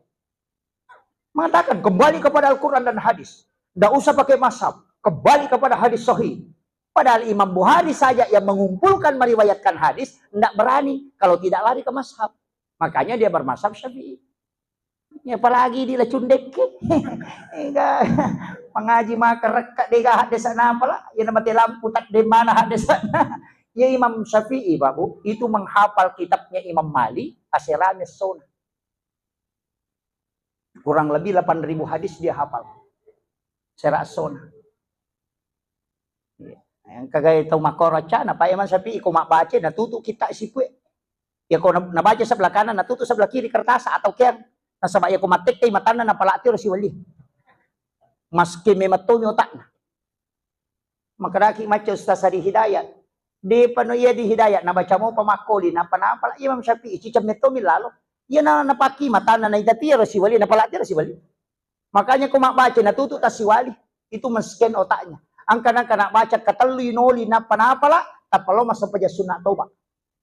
Mengatakan kembali kepada Al-Quran dan hadis. Ndak usah pakai mazhab. Kembali kepada hadis sahih. Padahal Imam Bukhari saja yang mengumpulkan meriwayatkan hadis, ndak berani kalau tidak lari ke mazhab. Makanya dia bermazhab Syafi'i. Ya, apalagi di lacundek. Enggak. Mengaji maka rekka dega hadis sana apalah. Ya nama lampu tak di mana hadis sana. Ya Imam Syafi'i, Pak Bu, itu menghafal kitabnya Imam Malik, aserame sona. Kurang lebih delapan ribu hadis dia hafal. Sera sona. Iya. Yang kagai tau makoro cana, Pak Imam Syafi'i, ko mabbaca, natutu kita sipue. Ya ko na-, nabaca sebelah kanan, natutu sebelah kiri kertas atau keang. Nasaba ya ko mattekkai matanna napalati ro siwali. Maske memattomi otakna. Makkadaki macca Ustaz Adi Hidayat. Depa no iya di Hidayat, nabaca mopa makkoli, nappa napala Imam Syafi'i, ciceng mettomi lalo. Iya na napaki matanna naita tiaro siwali, napala tiaro siwali. Makanya ko mabbaca natutu tasiwali, itu mesken otaknya. Angka nangka nak baca katellu inoli nappa napala, tappa lo massempajang sunna toba.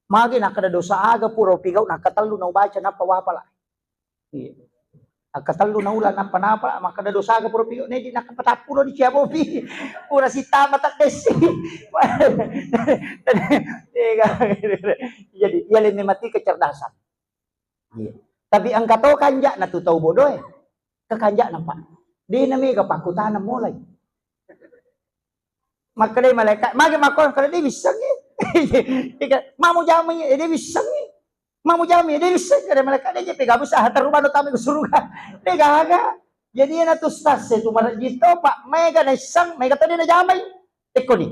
Magi nakkeda dosa aga pura upigau nakkatellu naubaca nappa wapala. Iya. Akkatellu naula nappa napa, makkeda dosaga pura piyo, neji nakka patappulo di cia bopi. Pura sitama taddessi. Ega, jadi, iya lenne mati kecerdasan. Iya. Tapi engka to kanja'na tu tau bodoe. Kekanja'na, Pak. Dena mega pakkutana mulai. Makkedai malaikat, magi makkua, kada de wissengi. Ika, mamu jamai, eh, de wissengi. Mamu jamai, eh, de wisseng, kada malaikat, de jepe gabu saha terubano tama ke suruga. De gaga. Jadi ena tu stas tu marajito, Pak, mega naisseng, mega tadi najamai. Tekkoni.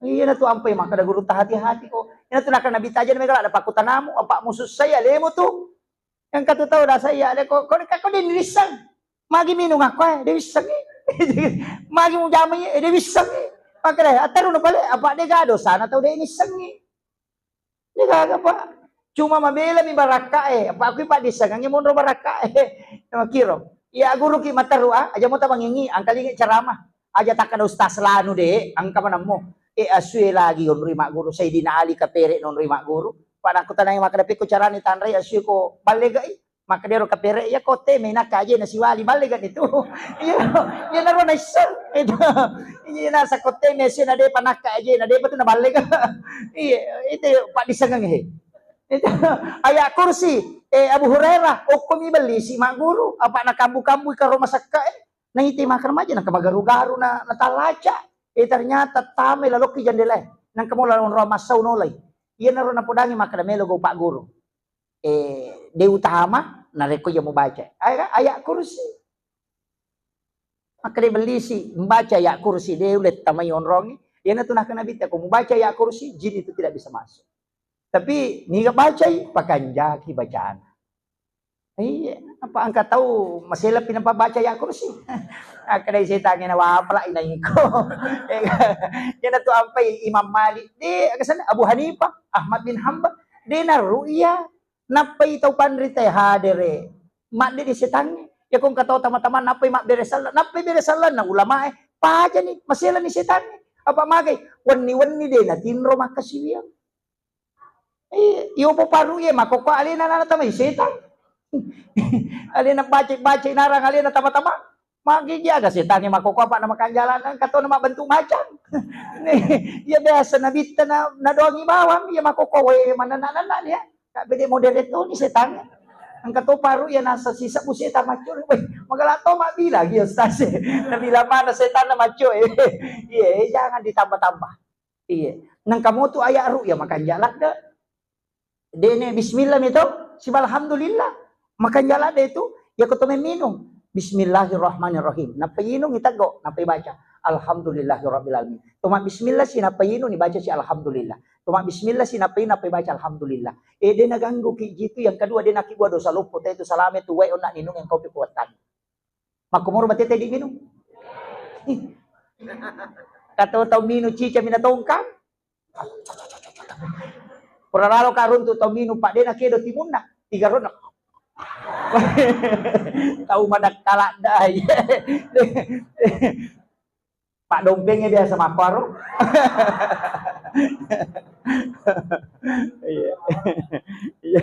Iya na tu ampai makkeda guru ta hati-hati ko. Ena tu nakka nabi taja mega ada pakkutanamu, apa musussai alemu tu. Engka tu tau rasa iya, de ko, ko, ko de nirisseng. Magi minung akko, eh, de wissengi. Magi mujamai, eh, de wissengi. Makkeda, attaruno pale, apa de ga dosana tau de nissengi. De gaga, Pak. Cuma mabela mi barakka, eh, apa aku, Pak, dissengangi monro barakka, eh. Makiro. Iya guru ki matteru, ah, aja mo tabangengi, angkalingi ceramah. Aja takkeda ustaz lanu de, engka manammo. Eh, asue lagi onroi magguru, Sayyidina Ali kapere nonroi magguru. Pada aku tanai makkeda pekko carani tanrai asue ko ballegai. Makkedaro kapere, iya ko teme nakka ajena siwali, ballega nitu. Iya, iya naro naisseng. Itu. Iya nasa ko teme asue na depa nakka ajena, depa tu naballega. Iya, itu Pak disengeng he. Itu ayat kursi, eh, Abu Hurairah, okko mi bellisi magguru, apa nakambu-kambu karo masakka, eh. Naite makkeda maja nangka magaru-garu na, natalaca. Eh, ternyata tame lalokki jandelae. Nangka mo lalong roa massau nolai. Iyanaro napodangi makkeda melo go Pak Guru. Eh, de utama narekko iya mubaca. Aya-, ayat kursi. Makkeda bellisi, mubaca ayat kursi, de ulettamai onrongi. Iyanatu nakkeda Nabitta, ko mubaca ayat kursi, jin itu tidak bisa masuk. Tapi niga bacai, pakanjaki bacana. Iya, apa engka tau maselepi nampa baca ayat kursi? Akkadai setangnge, na wapala inaiko. Iyanatu ampai Imam Malik, de, aga senna, Abu Hanifah, Ahmad bin Hanbal, de naru'ya. Nappai tau panrita hadere, madde di setangnge. Iya ko engka tau tama-tama nappai mabbere sallang, nappai bere sallang na ulamae, pajani, maselani setangnge. Apa magai? Wenni-wenni de natinro makkasiwiang. Eh, iyo po paru iya makkokko alena nana tamai setang. Alena baca-baca narang alena tama-tama. Magi aga setangnge makkokko apa na makanjalan, engka tona mabbentuk macang. Iya biasa nabitta na, nadoangi bawang, iya makkokko wae manenna-nenna dia. Tapi de modere toni setangnge. Engka to paru iya nasa sisebbu setang macco. Weh, magala to mabbila gi ustaz. Nabila mana setanna macco. Iya, eh, jangan ditambah-tambah. Iya. Nengka motu ayat ru'ya makanja ladde. Dene bismillah mi to, siba alhamdulillah. Makanja ladde itu, iya ko to memminung. Bismillahirrahmanirrahim. Nappa inung iteggo, nappa ibaca. Alhamdulillahirabbil alamin. Toma bismillah si nappa inung ibaca si alhamdulillah. Toma bismillah si nappa inung nappa ibaca alhamdulillah. Eh, de naganggu ki jitu, yang kedua de nakibua dosa loppo te itu salame tu wae onna ninung yang kopi kuatan. Makkomoro batete di minum. Ih. Kata tau minum cica mina tongkang. Pura lalo ka runtu tau minum, Pak, de nakedo timunna. Tiga rona. Tau madakkaladda. Pak dompengnya biasa makkoro. Iya. Iya.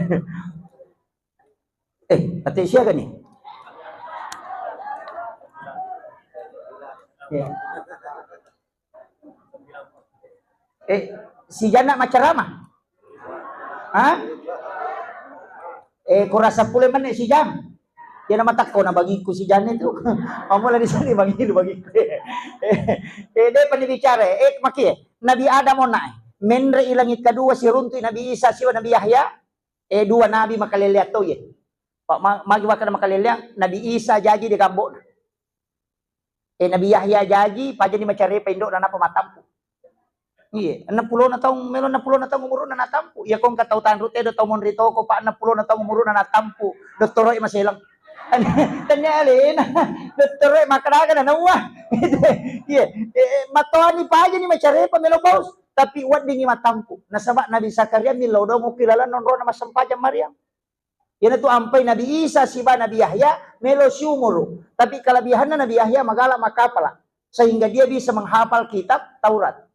Eh, ate siaga nih? Iya. Eh, si Jana macerama? Hah? Eh, kurasa pule menit si Jam. Dia nama takko na bagiku si Jana itu. Mamula di sini bagiku, bagiku. Eh, eh, dia pernah bicara. Eh, makie. Nabi Adam ona. Menre i langit kedua si runtu Nabi Isa siwa Nabi Yahya. Eh, dua nabi makaleleang to, iye. Pa-, ma-, magi makkeda makaleleang, Nabi Isa jaji de gambokna. Eh, Nabi Yahya jaji, pajani macarepa indo'na napa matampu. Iye, enneng pulona taung, melo enneng pulona taung umuruna natampu. Iya ko engka tau tanru tedo tau monri toko, pa enneng pulona taung umuruna natampu. Dottoro'e maselang. Tania alena. Dottoro'e makkeda aga na nauwa. Iye, eh, eh, matoani pajani macarepa melo bos. Tapi weddingngi matampu. Nasaba Nabi Zakaria millau dong okki lalenna onrona massempajang Maryam. Iyanatu ampai Nabi Isa siba Nabi Yahya melo siumuru. Tapi kelebihanna Nabi Yahya magala makkapala. Sehingga dia bisa menghafal kitab Taurat.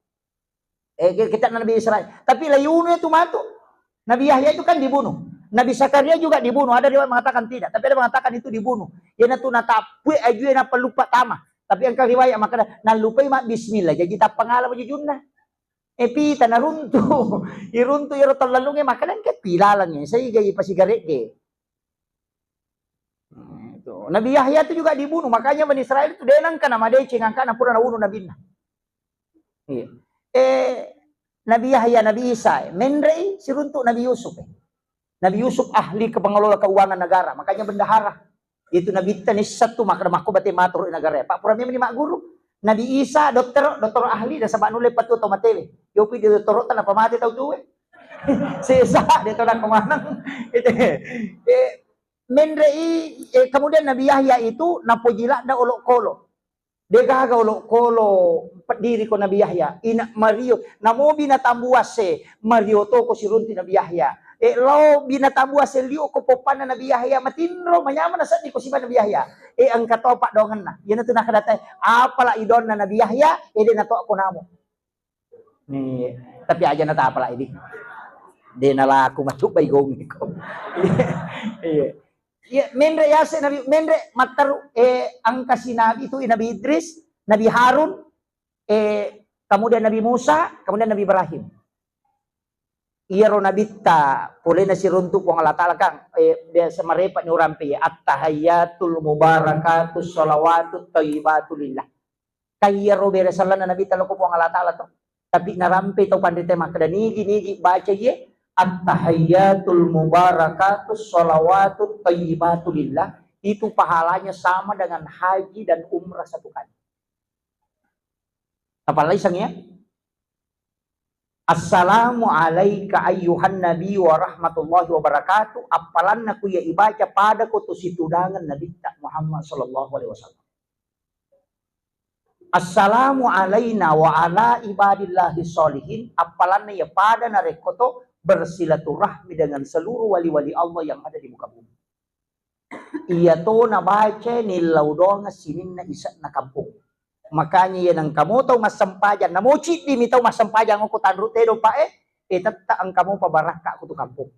Eh, ki-, kitab Nabi Israel. Tapi layunu itu matu. Nabi Yahya itu kan dibunuh. Nabi Zakaria juga dibunuh, ada riwayat mengatakan tidak, tapi ada mengatakan itu dibunuh. Iyanatu natappue ajue nappa luppa tama. Tapi engka riwayat makkeda, nallupai mabbismillah, jaji tappangala bajujunna. Eh, pita naruntu. Iruntu iyaro tallalunge, makkeda engka pilalangnge, saiga ipasigaregge. Nah, itu. Nabi Yahya itu juga dibunuh, makanya Bani Israel itu de nengka namadeceng angkana pura nabunuh nabinna. Iya. Eh, Nabi Yahya, Nabi Isa, eh, menrei siruntu Nabi Yusuf, eh. Nabi Yusuf ahli kepengelola keuangan negara, makanya bendahara. Itu Nabi Isa nissatu, maka makko bate maturu negara. Pak pura memang magguru. Nabi Isa dokter, dokter ahli, dan sebab nulle patu tau matewe. Yopi di dokter tanpa mate tau tuwe. Sesa, dia tahu nak kemana. Itu. Eh, menrei, eh, kemudian Nabi Yahya itu napoji ladda olokolo. Degaga olokolo peddiri ko Nabi Yahya. Ina mario. Namo binatang buas e, mario to ko sirunti Nabi Yahya. Eh, lao binatang buas e lio ko poppanna Nabi Yahya. Matinro, manyamana seddi ko siba Nabi Yahya. Eh, engka to paddoangenna. Iyanatu nakadatai, apala idonna Nabi Yahya, eh, de nato ko namo. Nih, tapi aja na tapala ini. De nalaku macubbai gomiko. Iya. Iya, menre yase Nabi, menre matteru, eh, angkasi Nabi itu Nabi Idris, Nabi Harun, eh, kemudian Nabi Musa, kemudian Nabi Ibrahim. Iyaro nabitta polena siruntu Puang Allah Ta'ala kan, eh, biasa marepa ni urampe ya, at-tahayyatul mubarakatus shalawatut thayyibatu lillah. Kaiyaro bere sallanna Nabitta lao ko Puang Allah Ta'ala to. Tapi narampe tau panrita makkeda, nigi-nigi baca iye, at-tahayyatul mubarakatus shalawatut thayyibatu lillah, itu pahalanya sama dengan haji dan umrah satu kali. Apalagi sang ya? Assalamu alaika ayyuhan nabi wa rahmatullahi wa barakatuh. Appalanna ku iya ibaca pada ko tu situdangan Nabitta Muhammad sallallahu alaihi wasallam. Assalamu alaina wa ala ibadillahi sholihin. Appalanna iya pada narekko to bersilaturahmi dengan seluruh wali-wali Allah yang ada di muka bumi. Iya to nabaca nillau doang sininna ise'na kampung. Makanya iya nengka mo tau massempajang, namo ciddi mi tau massempajang ko tanru tedo pa e, eh, tetta engka mo pabarakka ko tu kampung.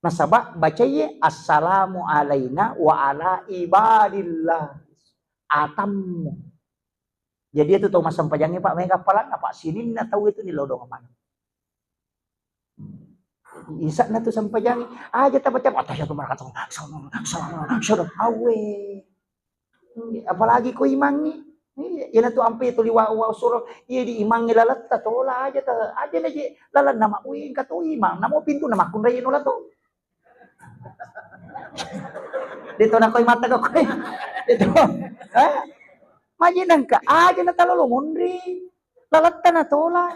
Nasaba baca iye, assalamu alaina wa ala ibadillah. Atammu. Jadi itu tau massempajang e, Pak, mega appalanna, Pak, sininna tau itu nillau doang mana. Isa'na tu sampajangi, aja tabaca, "Attahiyatu barakatuh, salam, salam, salam, awe." Apalagi ko imangngi. Iya, iyana tu ampe tuli wa, wa suro, iya di imangngi laletta tola aja ta, aja na je lalenna ma, wih, engka to imang, namo pintu na makkunrai nola to. De to nakoi mata ko koe. De to. Eh? Maji nengka aja na talolo monri. Laletta na tola.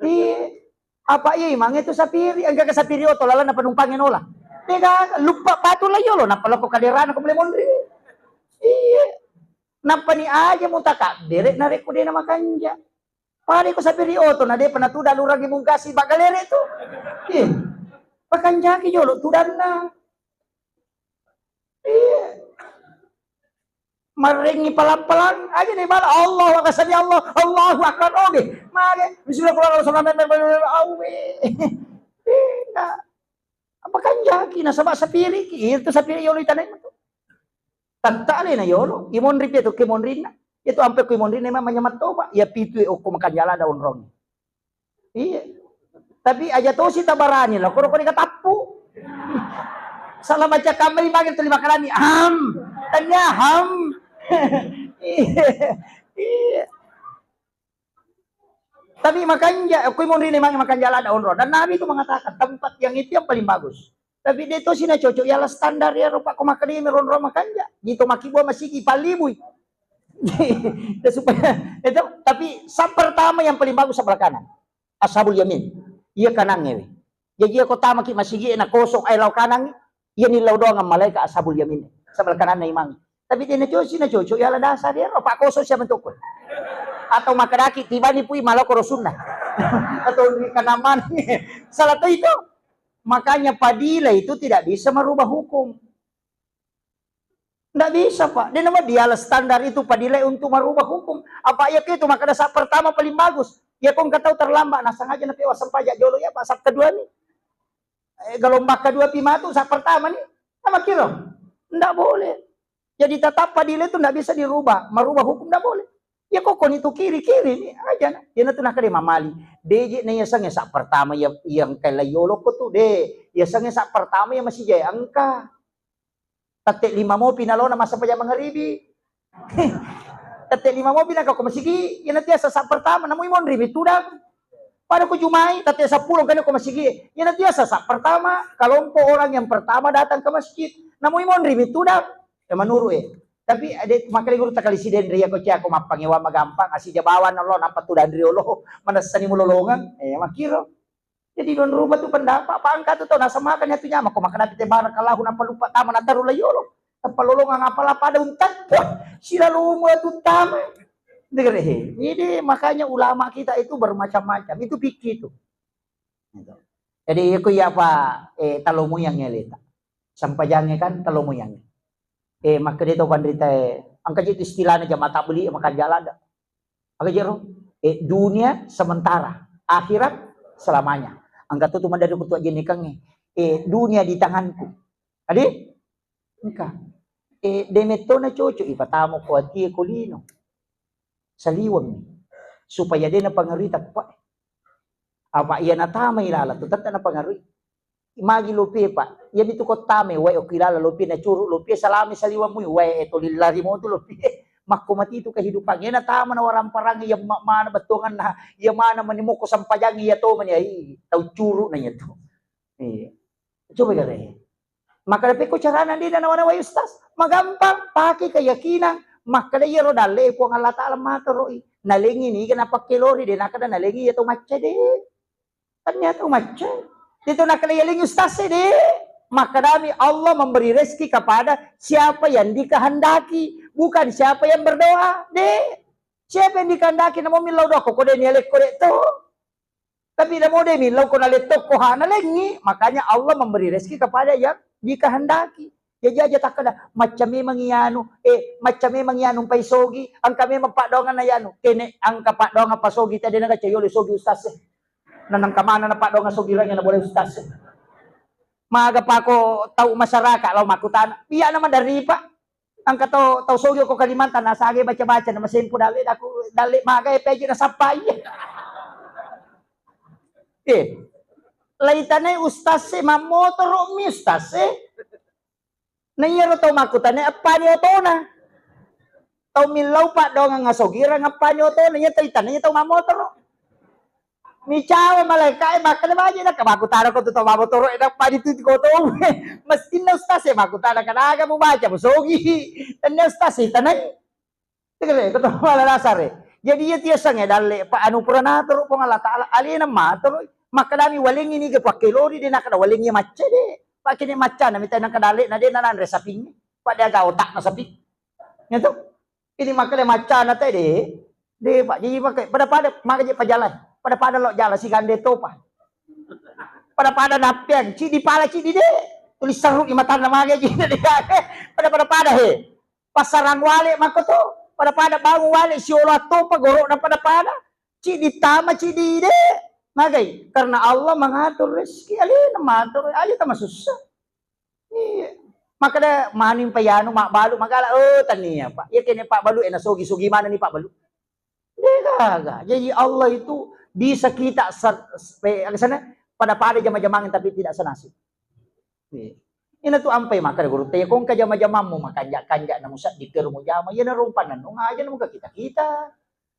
Iya. Apa iya imangnge tu sapiri, engka ke sapiri oto lalenna penumpangnge nola. Degaga, luppa patu la yolo, nappa loko kaderana ko mule monri. Iya. Nappani aja mutakabbere narekko de na makanja. Pada ko sapiri oto na depa natuda lurangi mungkasi baggalere tu. Iya. Pakanjaki jolo tudanna. Iya. Marengngi palang-palang aja nih bala, Allahu Akbar, sami Allah, Allahu Akbar, oke. Mage, bismillahirrahmanirrahim, awe. Iya. Apa kanjaki nasaba sapiriki, itu sapiri yolo itanai matu. Tatta alena yolo, imonri pi tu kemonrinna. Itu ampe ko imonrinna memang manyamat toba. Ya pitu e okko makanjala daun rong. Iya. Tapi aja tosi tabarani lah, koro kori katappu. Salah baca kamari bagi tu lima kalani. Ham. Tanya ham. Iya. Iya. Tapi makanja, kui monri memang makanja lada onro. Dan Nabi itu mengatakan tempat yang itu yang paling bagus. Tapi dia itu sih cocok ialah standar ya rupa ko makkeda mi ronro makanja. Gitu maki buah masigi palibui. Dan supaya itu, tapi sab pertama yang paling bagus sebelah kanan. Ashabul Yamin. Iya kanangnge we. Jaji iya ko tamaki masigi na kosong ai lao kanang, iya ni lao doang malaika Ashabul Yamin. Sebelah kananna imang. Tapi dia na cocok, na cocok ya lada sadar, apa kosong siapa tu ko. Atau makkedaki tibani pui maloko rosunna. Atau di kanaman. Salah tu itu. Makanya padilah itu tidak bisa merubah hukum. Ndak bisa, Pak. Dia nama dialah standar itu padilah untuk merubah hukum. Apa iya itu maka dasar pertama paling bagus. Ya kau engka tau terlambat, nah sengaja na pewa sempaja jolo ya, Pak, sab kedua ni. Eh, gelombang kedua pi matu, sa pertama ni. Sama kiro. Ndak boleh. Jadi tetap fadilah itu ndak bisa dirubah. Merubah hukum ndak boleh. Ya kok koni tu kiri, kiri ni aja na. Ya na tu nakade mamali. Deje na ya sang ya sa pertama ya yang kala yolo ko tu de. Ya sang ya sa pertama ya masih jaya engka. Tette lima mopi nalona massempajang mangaribi. Tette lima mopi naka ko masigi, iyana tiasa sa pertama, namui monri mi tudang. Pada ko jumai, tette seppulo kene ko masigi, iyana tiasa sa pertama, kelompok orang yang pertama datang ke masjid, namui monri mi tudang. Ya menurut eh. Tapi ada makanya guru takali siden ria ko cia ko mappangewa magampang, asija bawan Allah nampa tudang riolo, manessani mulolongang, eh makiro. Jadi don rubah tu pendapat, apa engka tu tau nasamakan ya tu nyama, ko makkeda te barakallahu nampa lupa tama nataru la yolo. Tappa lolongang apala pada untat. Wah, sila lomba tu tama. Dengar he. Jadi makanya ulama kita itu bermacam-macam. Itu fikih tu. Gitu. Jadi aku ya apa eh talomu yang ngeleta. Sampajangnya kan talomu yang. Eh makkeda to panrita eh engka je istilahnya jamaah tabligh makan jalan dah. Aga jero? Eh, dunia sementara, akhirat selamanya. Engka tu tu mandari kutu ajenikangnge. Eh, dunia di tanganku. Adi? Engka. Eh, demetto na cocok ipatamo ko atie ko lino. Saliweng. Supaya de napangerui teppa. Apa iya natamai lala tu tette napangerui. Magi lopie, Pak. Iyami tu kottame wae okki lala lopie nacuru lopie salami saliweng mui wae e toli lari motu lopie. Makko mati tu kehidupan. Ena tama na waramparang iya ma-, mana bettuanganna, iya mana mani mokko sampajang iya to mani ai tau curu na iya tu. Iya. Coba gare. Maka dapat ko carana di dana wana wai ustaz. Magampang, pakai keyakinan. Makkeda iyaro dalle Puang Allah Taala matoroi. Nalengi ni kena pakai lori de nakada nalengi iya to macca de. Ternyata macca. Itu nakaleyaling ustaz de. Makkedami Allah memberi rezeki kepada siapa yang dikehendaki, bukan siapa yang berdoa. De. Siapa yang dikehendaki namo millau doa ko de nialekko de to. Tapi namo de millau ko naletto ko ha nalengi. Makanya Allah memberi rezeki kepada yang dikehendaki. Jaji aja takkeda macca memang iyanu, eh macca memang iyanu pai sogi, engka memang paddoanganna iyanu. Kene engka paddoangan pasogi tadi naga cayole sogi ustaz e. Nanang kamana na paddoangan sogi ranya na boleh ustaz e. Maga pako tau masyarakat lao makkutana. Iya na madari Pak. Engka tau tau sogi ko Kalimantan nasage baca-baca na masempu dalle daku dalle maga e peje na sappai. Eh. Laitanai ustaz e mammotoro mi ustaz e. Na iyaro tau makkutana eppani otona. Tau millau paddoangang asogirang eppani otona, iya tau itanna iya tau mammotoro. Micawa malaika e makkeda baji na makkutana ko tu tau mammotoro e eppani tu ko to. Mestinna ustaz e makkutana kanaga mubaca musogi. Tennia ustaz e tanai. Tegere, ko to mala dasar e. Jadi iya tiasang e dalle pa anu pura natoro Puang Allah Taala alena matoro. Makkedami walengi niga pakkelori de nakada walengi macca de. Pakkene maccana mita nangka dalle na de nananre sapingnge. Pak de aga otakna saping. Gitu. Ini makkeda maccana te de. De Pak jadi pakai pada-pada maka je pajalan. Pada-pada lo jalan si gande topa. Pada-pada nappiang, cidi pala cidi de. Tulis seru di matana mage ji. Pada-pada pada he. Passarang wale makko to, pada-pada bangung wale siolo attopa goro'na pada-pada. Cidi tama cidi de. Magai? Karena Allah mengatur rezeki, alena matur, aja tama susah. Iya. Makkeda maning payanu mabbalu magala, oh tania Pak. Iya kene Pak balu e nasogi-sogi mana ni Pak balu. De gaga. Jadi Allah itu bisa kita ser-, spe-, apa sana, pada-pada jama-jamang tapi tidak senasib. Iya. Ina tu ampai makkeda gurutta, iya ko engka jama-jamammu makanja-kanja na musedding kero mujama, iyana rompanna nung aja na muka kita-kita.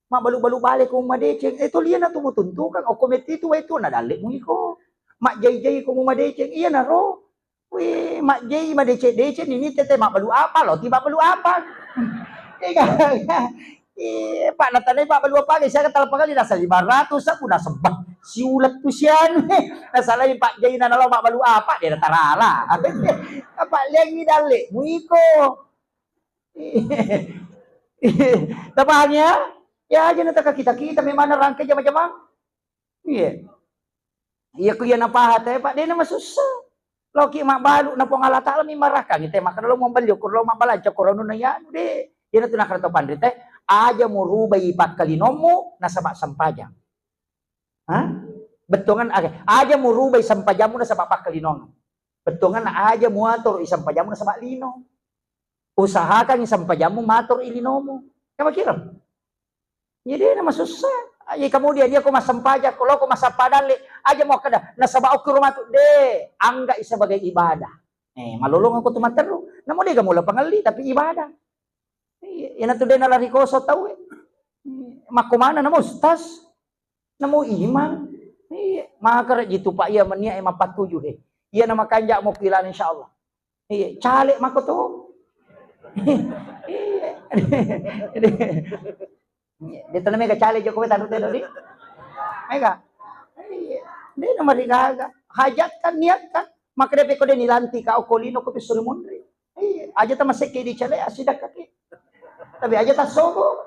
Mabbalu-balu bale ko madeceng, eh toliana tu mutuntukang, okko metti tu wai tu na dalle mu iko. Majjai-jai ko mu madeceng, iyana ro. Wih, majjai madeceng-deceng ini tete mabbalu apa lo, ti mabbalu apa. Iya. Eh, Pak, natanai Pak balu apa, guys? Saya kata apa kali nasa lima ratus, aku nasa bah, siulet tu sian. Nasalai Pak Jai na nalo Pak balu apa, dia tarala. Apa lengi dalle, muiko. Tapahang ya? Ya aja na taka kita, kita memang rangkai jama-jamang. Iya. Iya ku iya napaha te, Pak, dena masussa. Loki mabbalu na Puang Allah Taala mi marakang te makkeda lo mabbalu ko lo mabbalanca ko ronuna yanu de. Iyana tu nakkeda to panrita, aja murubai pakkalinommu nasaba sempajang. Hah? Bettuangan, oke, aja murubai sempajammu nasaba pakkalinongeng. Bettuangan aja muatur i sempajammu nasaba lino. Usahakan i sempajammu matur i linomu. Kamakiro? Jadi na masussa. Iya, kemudian iya ko massempajang, ko loko massappa dalle, aja muakkeda nasaba okki rumah tu, de, anggap i sebagai ibadah. Eh, malolongeng ko tu matteru. Namo de ga mula pangelli tapi ibadah. Iya, iyana tu de nalari koso tau e. Makko mana namo ustaz? Namo imang? Iya, maka rek jitu pak iya menia e mappatuju he. Iya nama kanja mo kilana insyaallah. Iya, caleg mako to. Iya. Iya, de tana mega caleg joko tanu teno di. Mega. Iya. De nama rigaga. Hajatkan, niatkan. Maka de peko de nilantika okko lino ko pisuri munri. Iya, aja tamasekke di cale asidakka ki. Tapi aja tassogo.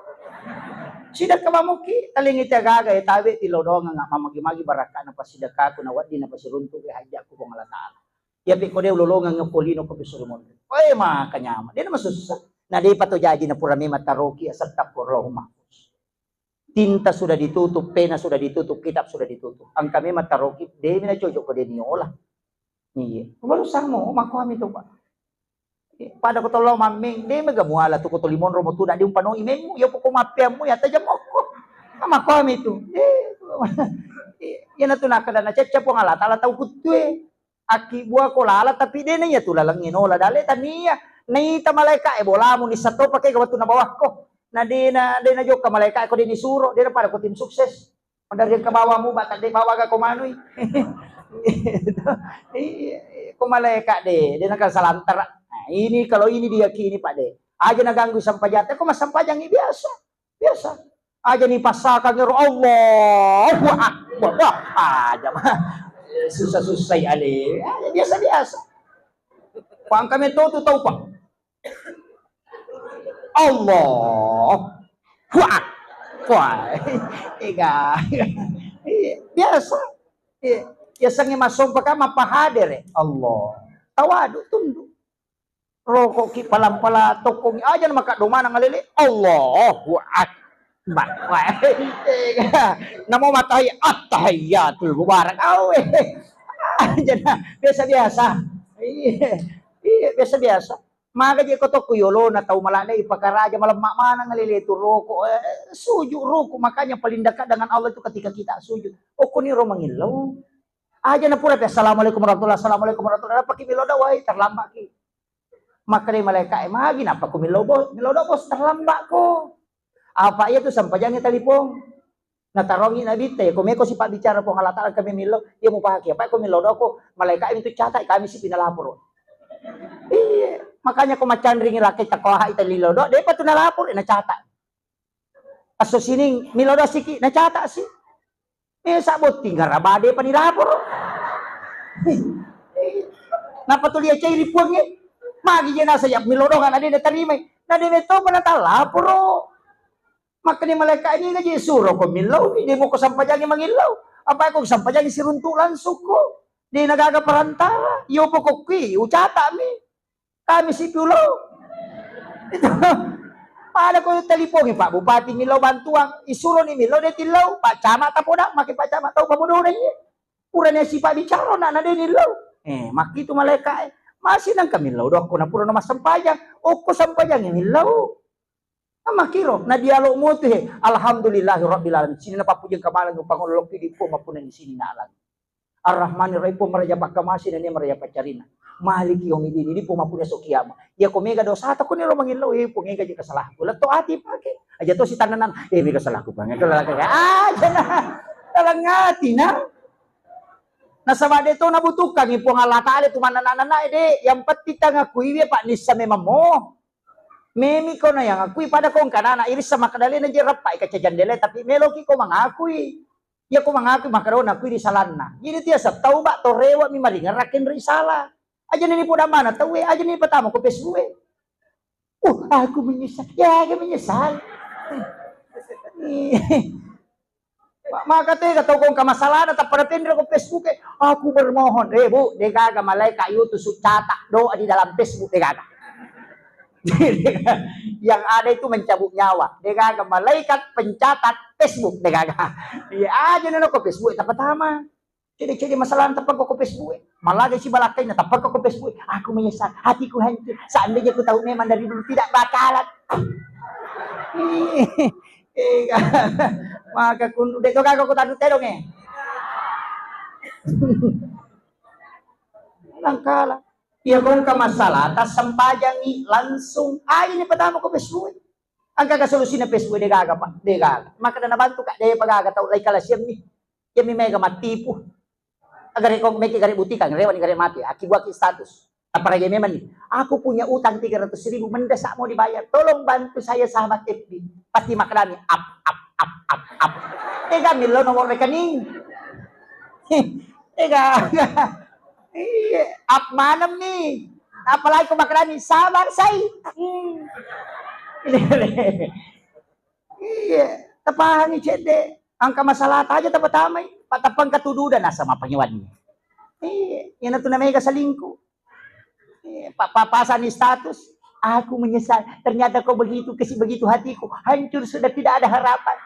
Sidakka mamuki, talingi tiagaga ya tabe tilodongang mamagi-magi barakana pasidakkaku na wedding na pasiruntu ke hajjakku Puang Allah Taala. Iya peko de ulolongeng okko lino ko pisuri munri. Oe maka nyama. De nama sussa. Na de pato jaji na pura memang taroki astagfirullahalmahfuz. Tinta sudah ditutup, pena sudah ditutup, kitab sudah ditutup. Engka memang taroki, de mi na cocok ko de niola. Iya. Baru samo, mako ami tu pak. Pada ko tollo mammeng, de mega muala tu ko toli monro mo tu, de umpanoi memmu, iya poko mappeammu, iya tajam mokko. Mako ami tu. Eh, iya na tu nakkeda na cecca Puang Allah Taala tau kuttue. Akkibbua ko lala tapi de na iya tu lalengnge nola dale tania. Naita malaika e bolamu nissa to pake ga wettu nabawakko. Na de na, de na jokka malaika e ko de nisuro, de na pada ko tim sukses. Dari ke bawah mu bata de bawa ga ko manui. Iya, ko malaika de, de na kan salantara. Nah, ini kalau ini diyakini pak de. Aja na ganggu sampajatta, ko massampajangi biasa. Biasa. Aja ni passakan ero Allahu Akbar. Wah, aja mah. Susah-susah ya ale. Aja biasa-biasa. Pangkame to tu tau pak. Allah. Wah. Wah. Ega. Iya, biasa. Iya. Biasanya masompa kan mapahadere. Allah. Tawadu tunduk. Rokok ki palang-palang tokong aja na maka domana ngalele. Allahu Akbar. Wah. Ega. Namo matahi attahiyatul mubarak. Awe. Aja na biasa-biasa. Iya. Iya, biasa-biasa. Maga je ko tokko yolona tau malade ipakaraja malemma maneng lele tu roko, eh, sujud ruku. Makanya paling dekat dengan Allah itu ketika kita sujud. Okko ni ro mangillau. Aja na pura pe assalamualaikum warahmatullahi, assalamualaikum warahmatullahi, pake milo da wai terlambat ki. Maka dai malaika e magi napa ko milo bos, milo da bos terlambat ko. Apa iya tu sampajangi talipong. Natarongi Nabitta, iya ko meko sipabbicara Puang Allah Taala kami millau, iya mupahaki apa ko millau doko, malaikat itu catat kami sipi nalaporo. Iya, makanya ko macanringi lakkai takoha ita lillau do, depa tu nalaporo, nacata. Asso sining millau do siki, nacata si. Eh, sa botting garaba depa nilaporo. Napa tu lia cairi puangnge? Magi je nasa ya millau do ngana de natarimai. Na de metto pa natalaporo. Makkani malaika ini gaji suro ko millau, de moko sampajangi mangillau. Apa ko sampajangi siruntu langsung ko. De nagaga perantara. Yo pokok kui, ucata mi. Kami sipi ullau. Pada ko telipongi Pak Bupati millau bantuan, isuro ni millau de tillau, Pak Camat tapoda, make Pak Camat tau pabodo de. Purane sipa bicara na na de nillau. Eh, makkitu malaika e. Masih nangka millau dokko na pura na massempajang. Okko sampajangi millau. Makkiro, na dialog mo tu he. Alhamdulillahi rabbil alamin. Sini na pappuji engka maleng upangolo lokki di Puang mappunna di sini na alang. Ar-Rahmanir Rahim, Puang maraja pakkamasi na nia maraja paccarina. Maliki yaumiddin, di Puang mappunna so kiamat. Iya ko mega dosata ko ni ro mangillau, eh Puang ega je kesalahanku. Letto ati pake. Aja to si tananan, eh mega salahku Puang. Aja na. Dalam hati na. Nasaba de to nabutuhkangi Puang Allah Taala tu manana-nana de. Yang penting kan ngakui dia Pak nissa memang mo. Memi ko na yang akui pada ko engka nana irissa makadalena je rappai kaca jandela tapi meloki ko mangakui. Iya ko mangakui makadona akui ri salanna. Jadi tiasa tauba to rewa mi maringerra kenre sala. Aja ni poda mana tau e, aja ni patama ko Facebook e. Uh, aku menyesal. Ya, aku menyesal. Ma-, maka tega tau kong kamasalana tappa natenre ko Facebook e. Aku bermohon. Eh, Bu, degaga malaika yutu su catat doa di dalam Facebook degaga. Yang ada itu mencabut nyawa. De' gaga malaikat pencatat Facebook, de' gaga. Iya aja nana ko Facebook tapatama. Cede-cede masalah tappa ko Facebook. Malah si balakkainna tappa ko Facebook. Aku menyesal, hatiku hancur. Seandainya ku tahu memang dari dulu tidak bakalan. Eh, maka kundu de' to gaga ko tadu tedong eh. Nangkala. Iya ko engka masalah, tassempajangi langsung. Aja ni pertama ko Facebook. Engka ga solusina Facebook de' gaga, Pak? De' gaga. Maka na bantu ka de' pa gaga tau lai kalasiang ni. Iya mi mega mattipu. Agare ko meki gare butikang, rewani gare mati. Aki buaki status. Apalagi memang ni. Aku punya utang tiga ratus ribu, mendesak mau dibayar. Tolong bantu saya sahabat F B. Pasti maknanya up, up, up, up, up. Tega milo nomor rekening. Tega. Iya, up manem ni. Apalagi ko maknanya sabar sai. Hmm. Iya, tapahangi cedde. Engka masalah aja tapatamai. Patapang katududa nasa mapangiwanni. Iya, iyana tu namega selingkuh. Iya, pa- pa- pasani status. Aku menyesal. Ternyata kau begitu, kasih begitu hatiku. Hancur sudah tidak ada harapan.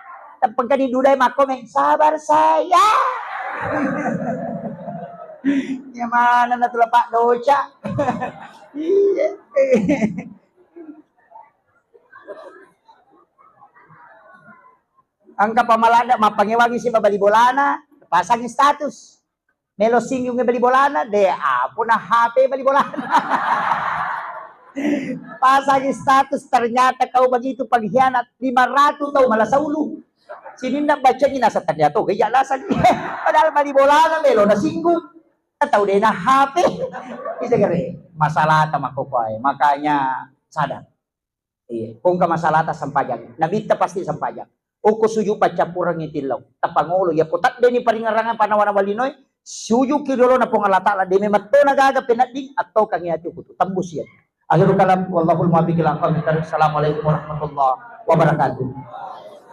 Tapang kani dudai makkomeng. Sabar saya. Ya mana na tu lapak doca. Iya. Engka pamalanda mappangewangi si bali bolana, pasangi status. Melo singgung bali bolana, de' apa na H P bali bolana. Pasangi status, ternyata kau begitu pengkhianat, lima ratus tau malasa ulu. Sininna bacangi nasa ternyata, oh, iya lasa. Padahal bali bolana melo na singgung. Tau de' na H P. Bisa gare masalah tama kokoe. Makanya sadar. Iya, ko engka masalahta sempajang. Nabitta pasti sempajang. Okko suju paccappurengngi tillau. Tapangolo, iya ko tadde ni paringerrangan panawa-nawa linoe, sujuki riolona Puang Allah Ta'ala, de' memetto na gaga penedding, attokangi ati kutu. Tembus iya. Akhirul kalam, wallahul muwaffiq ila aqwamit thariq. Assalamualaikum warahmatullahi wabarakatuh.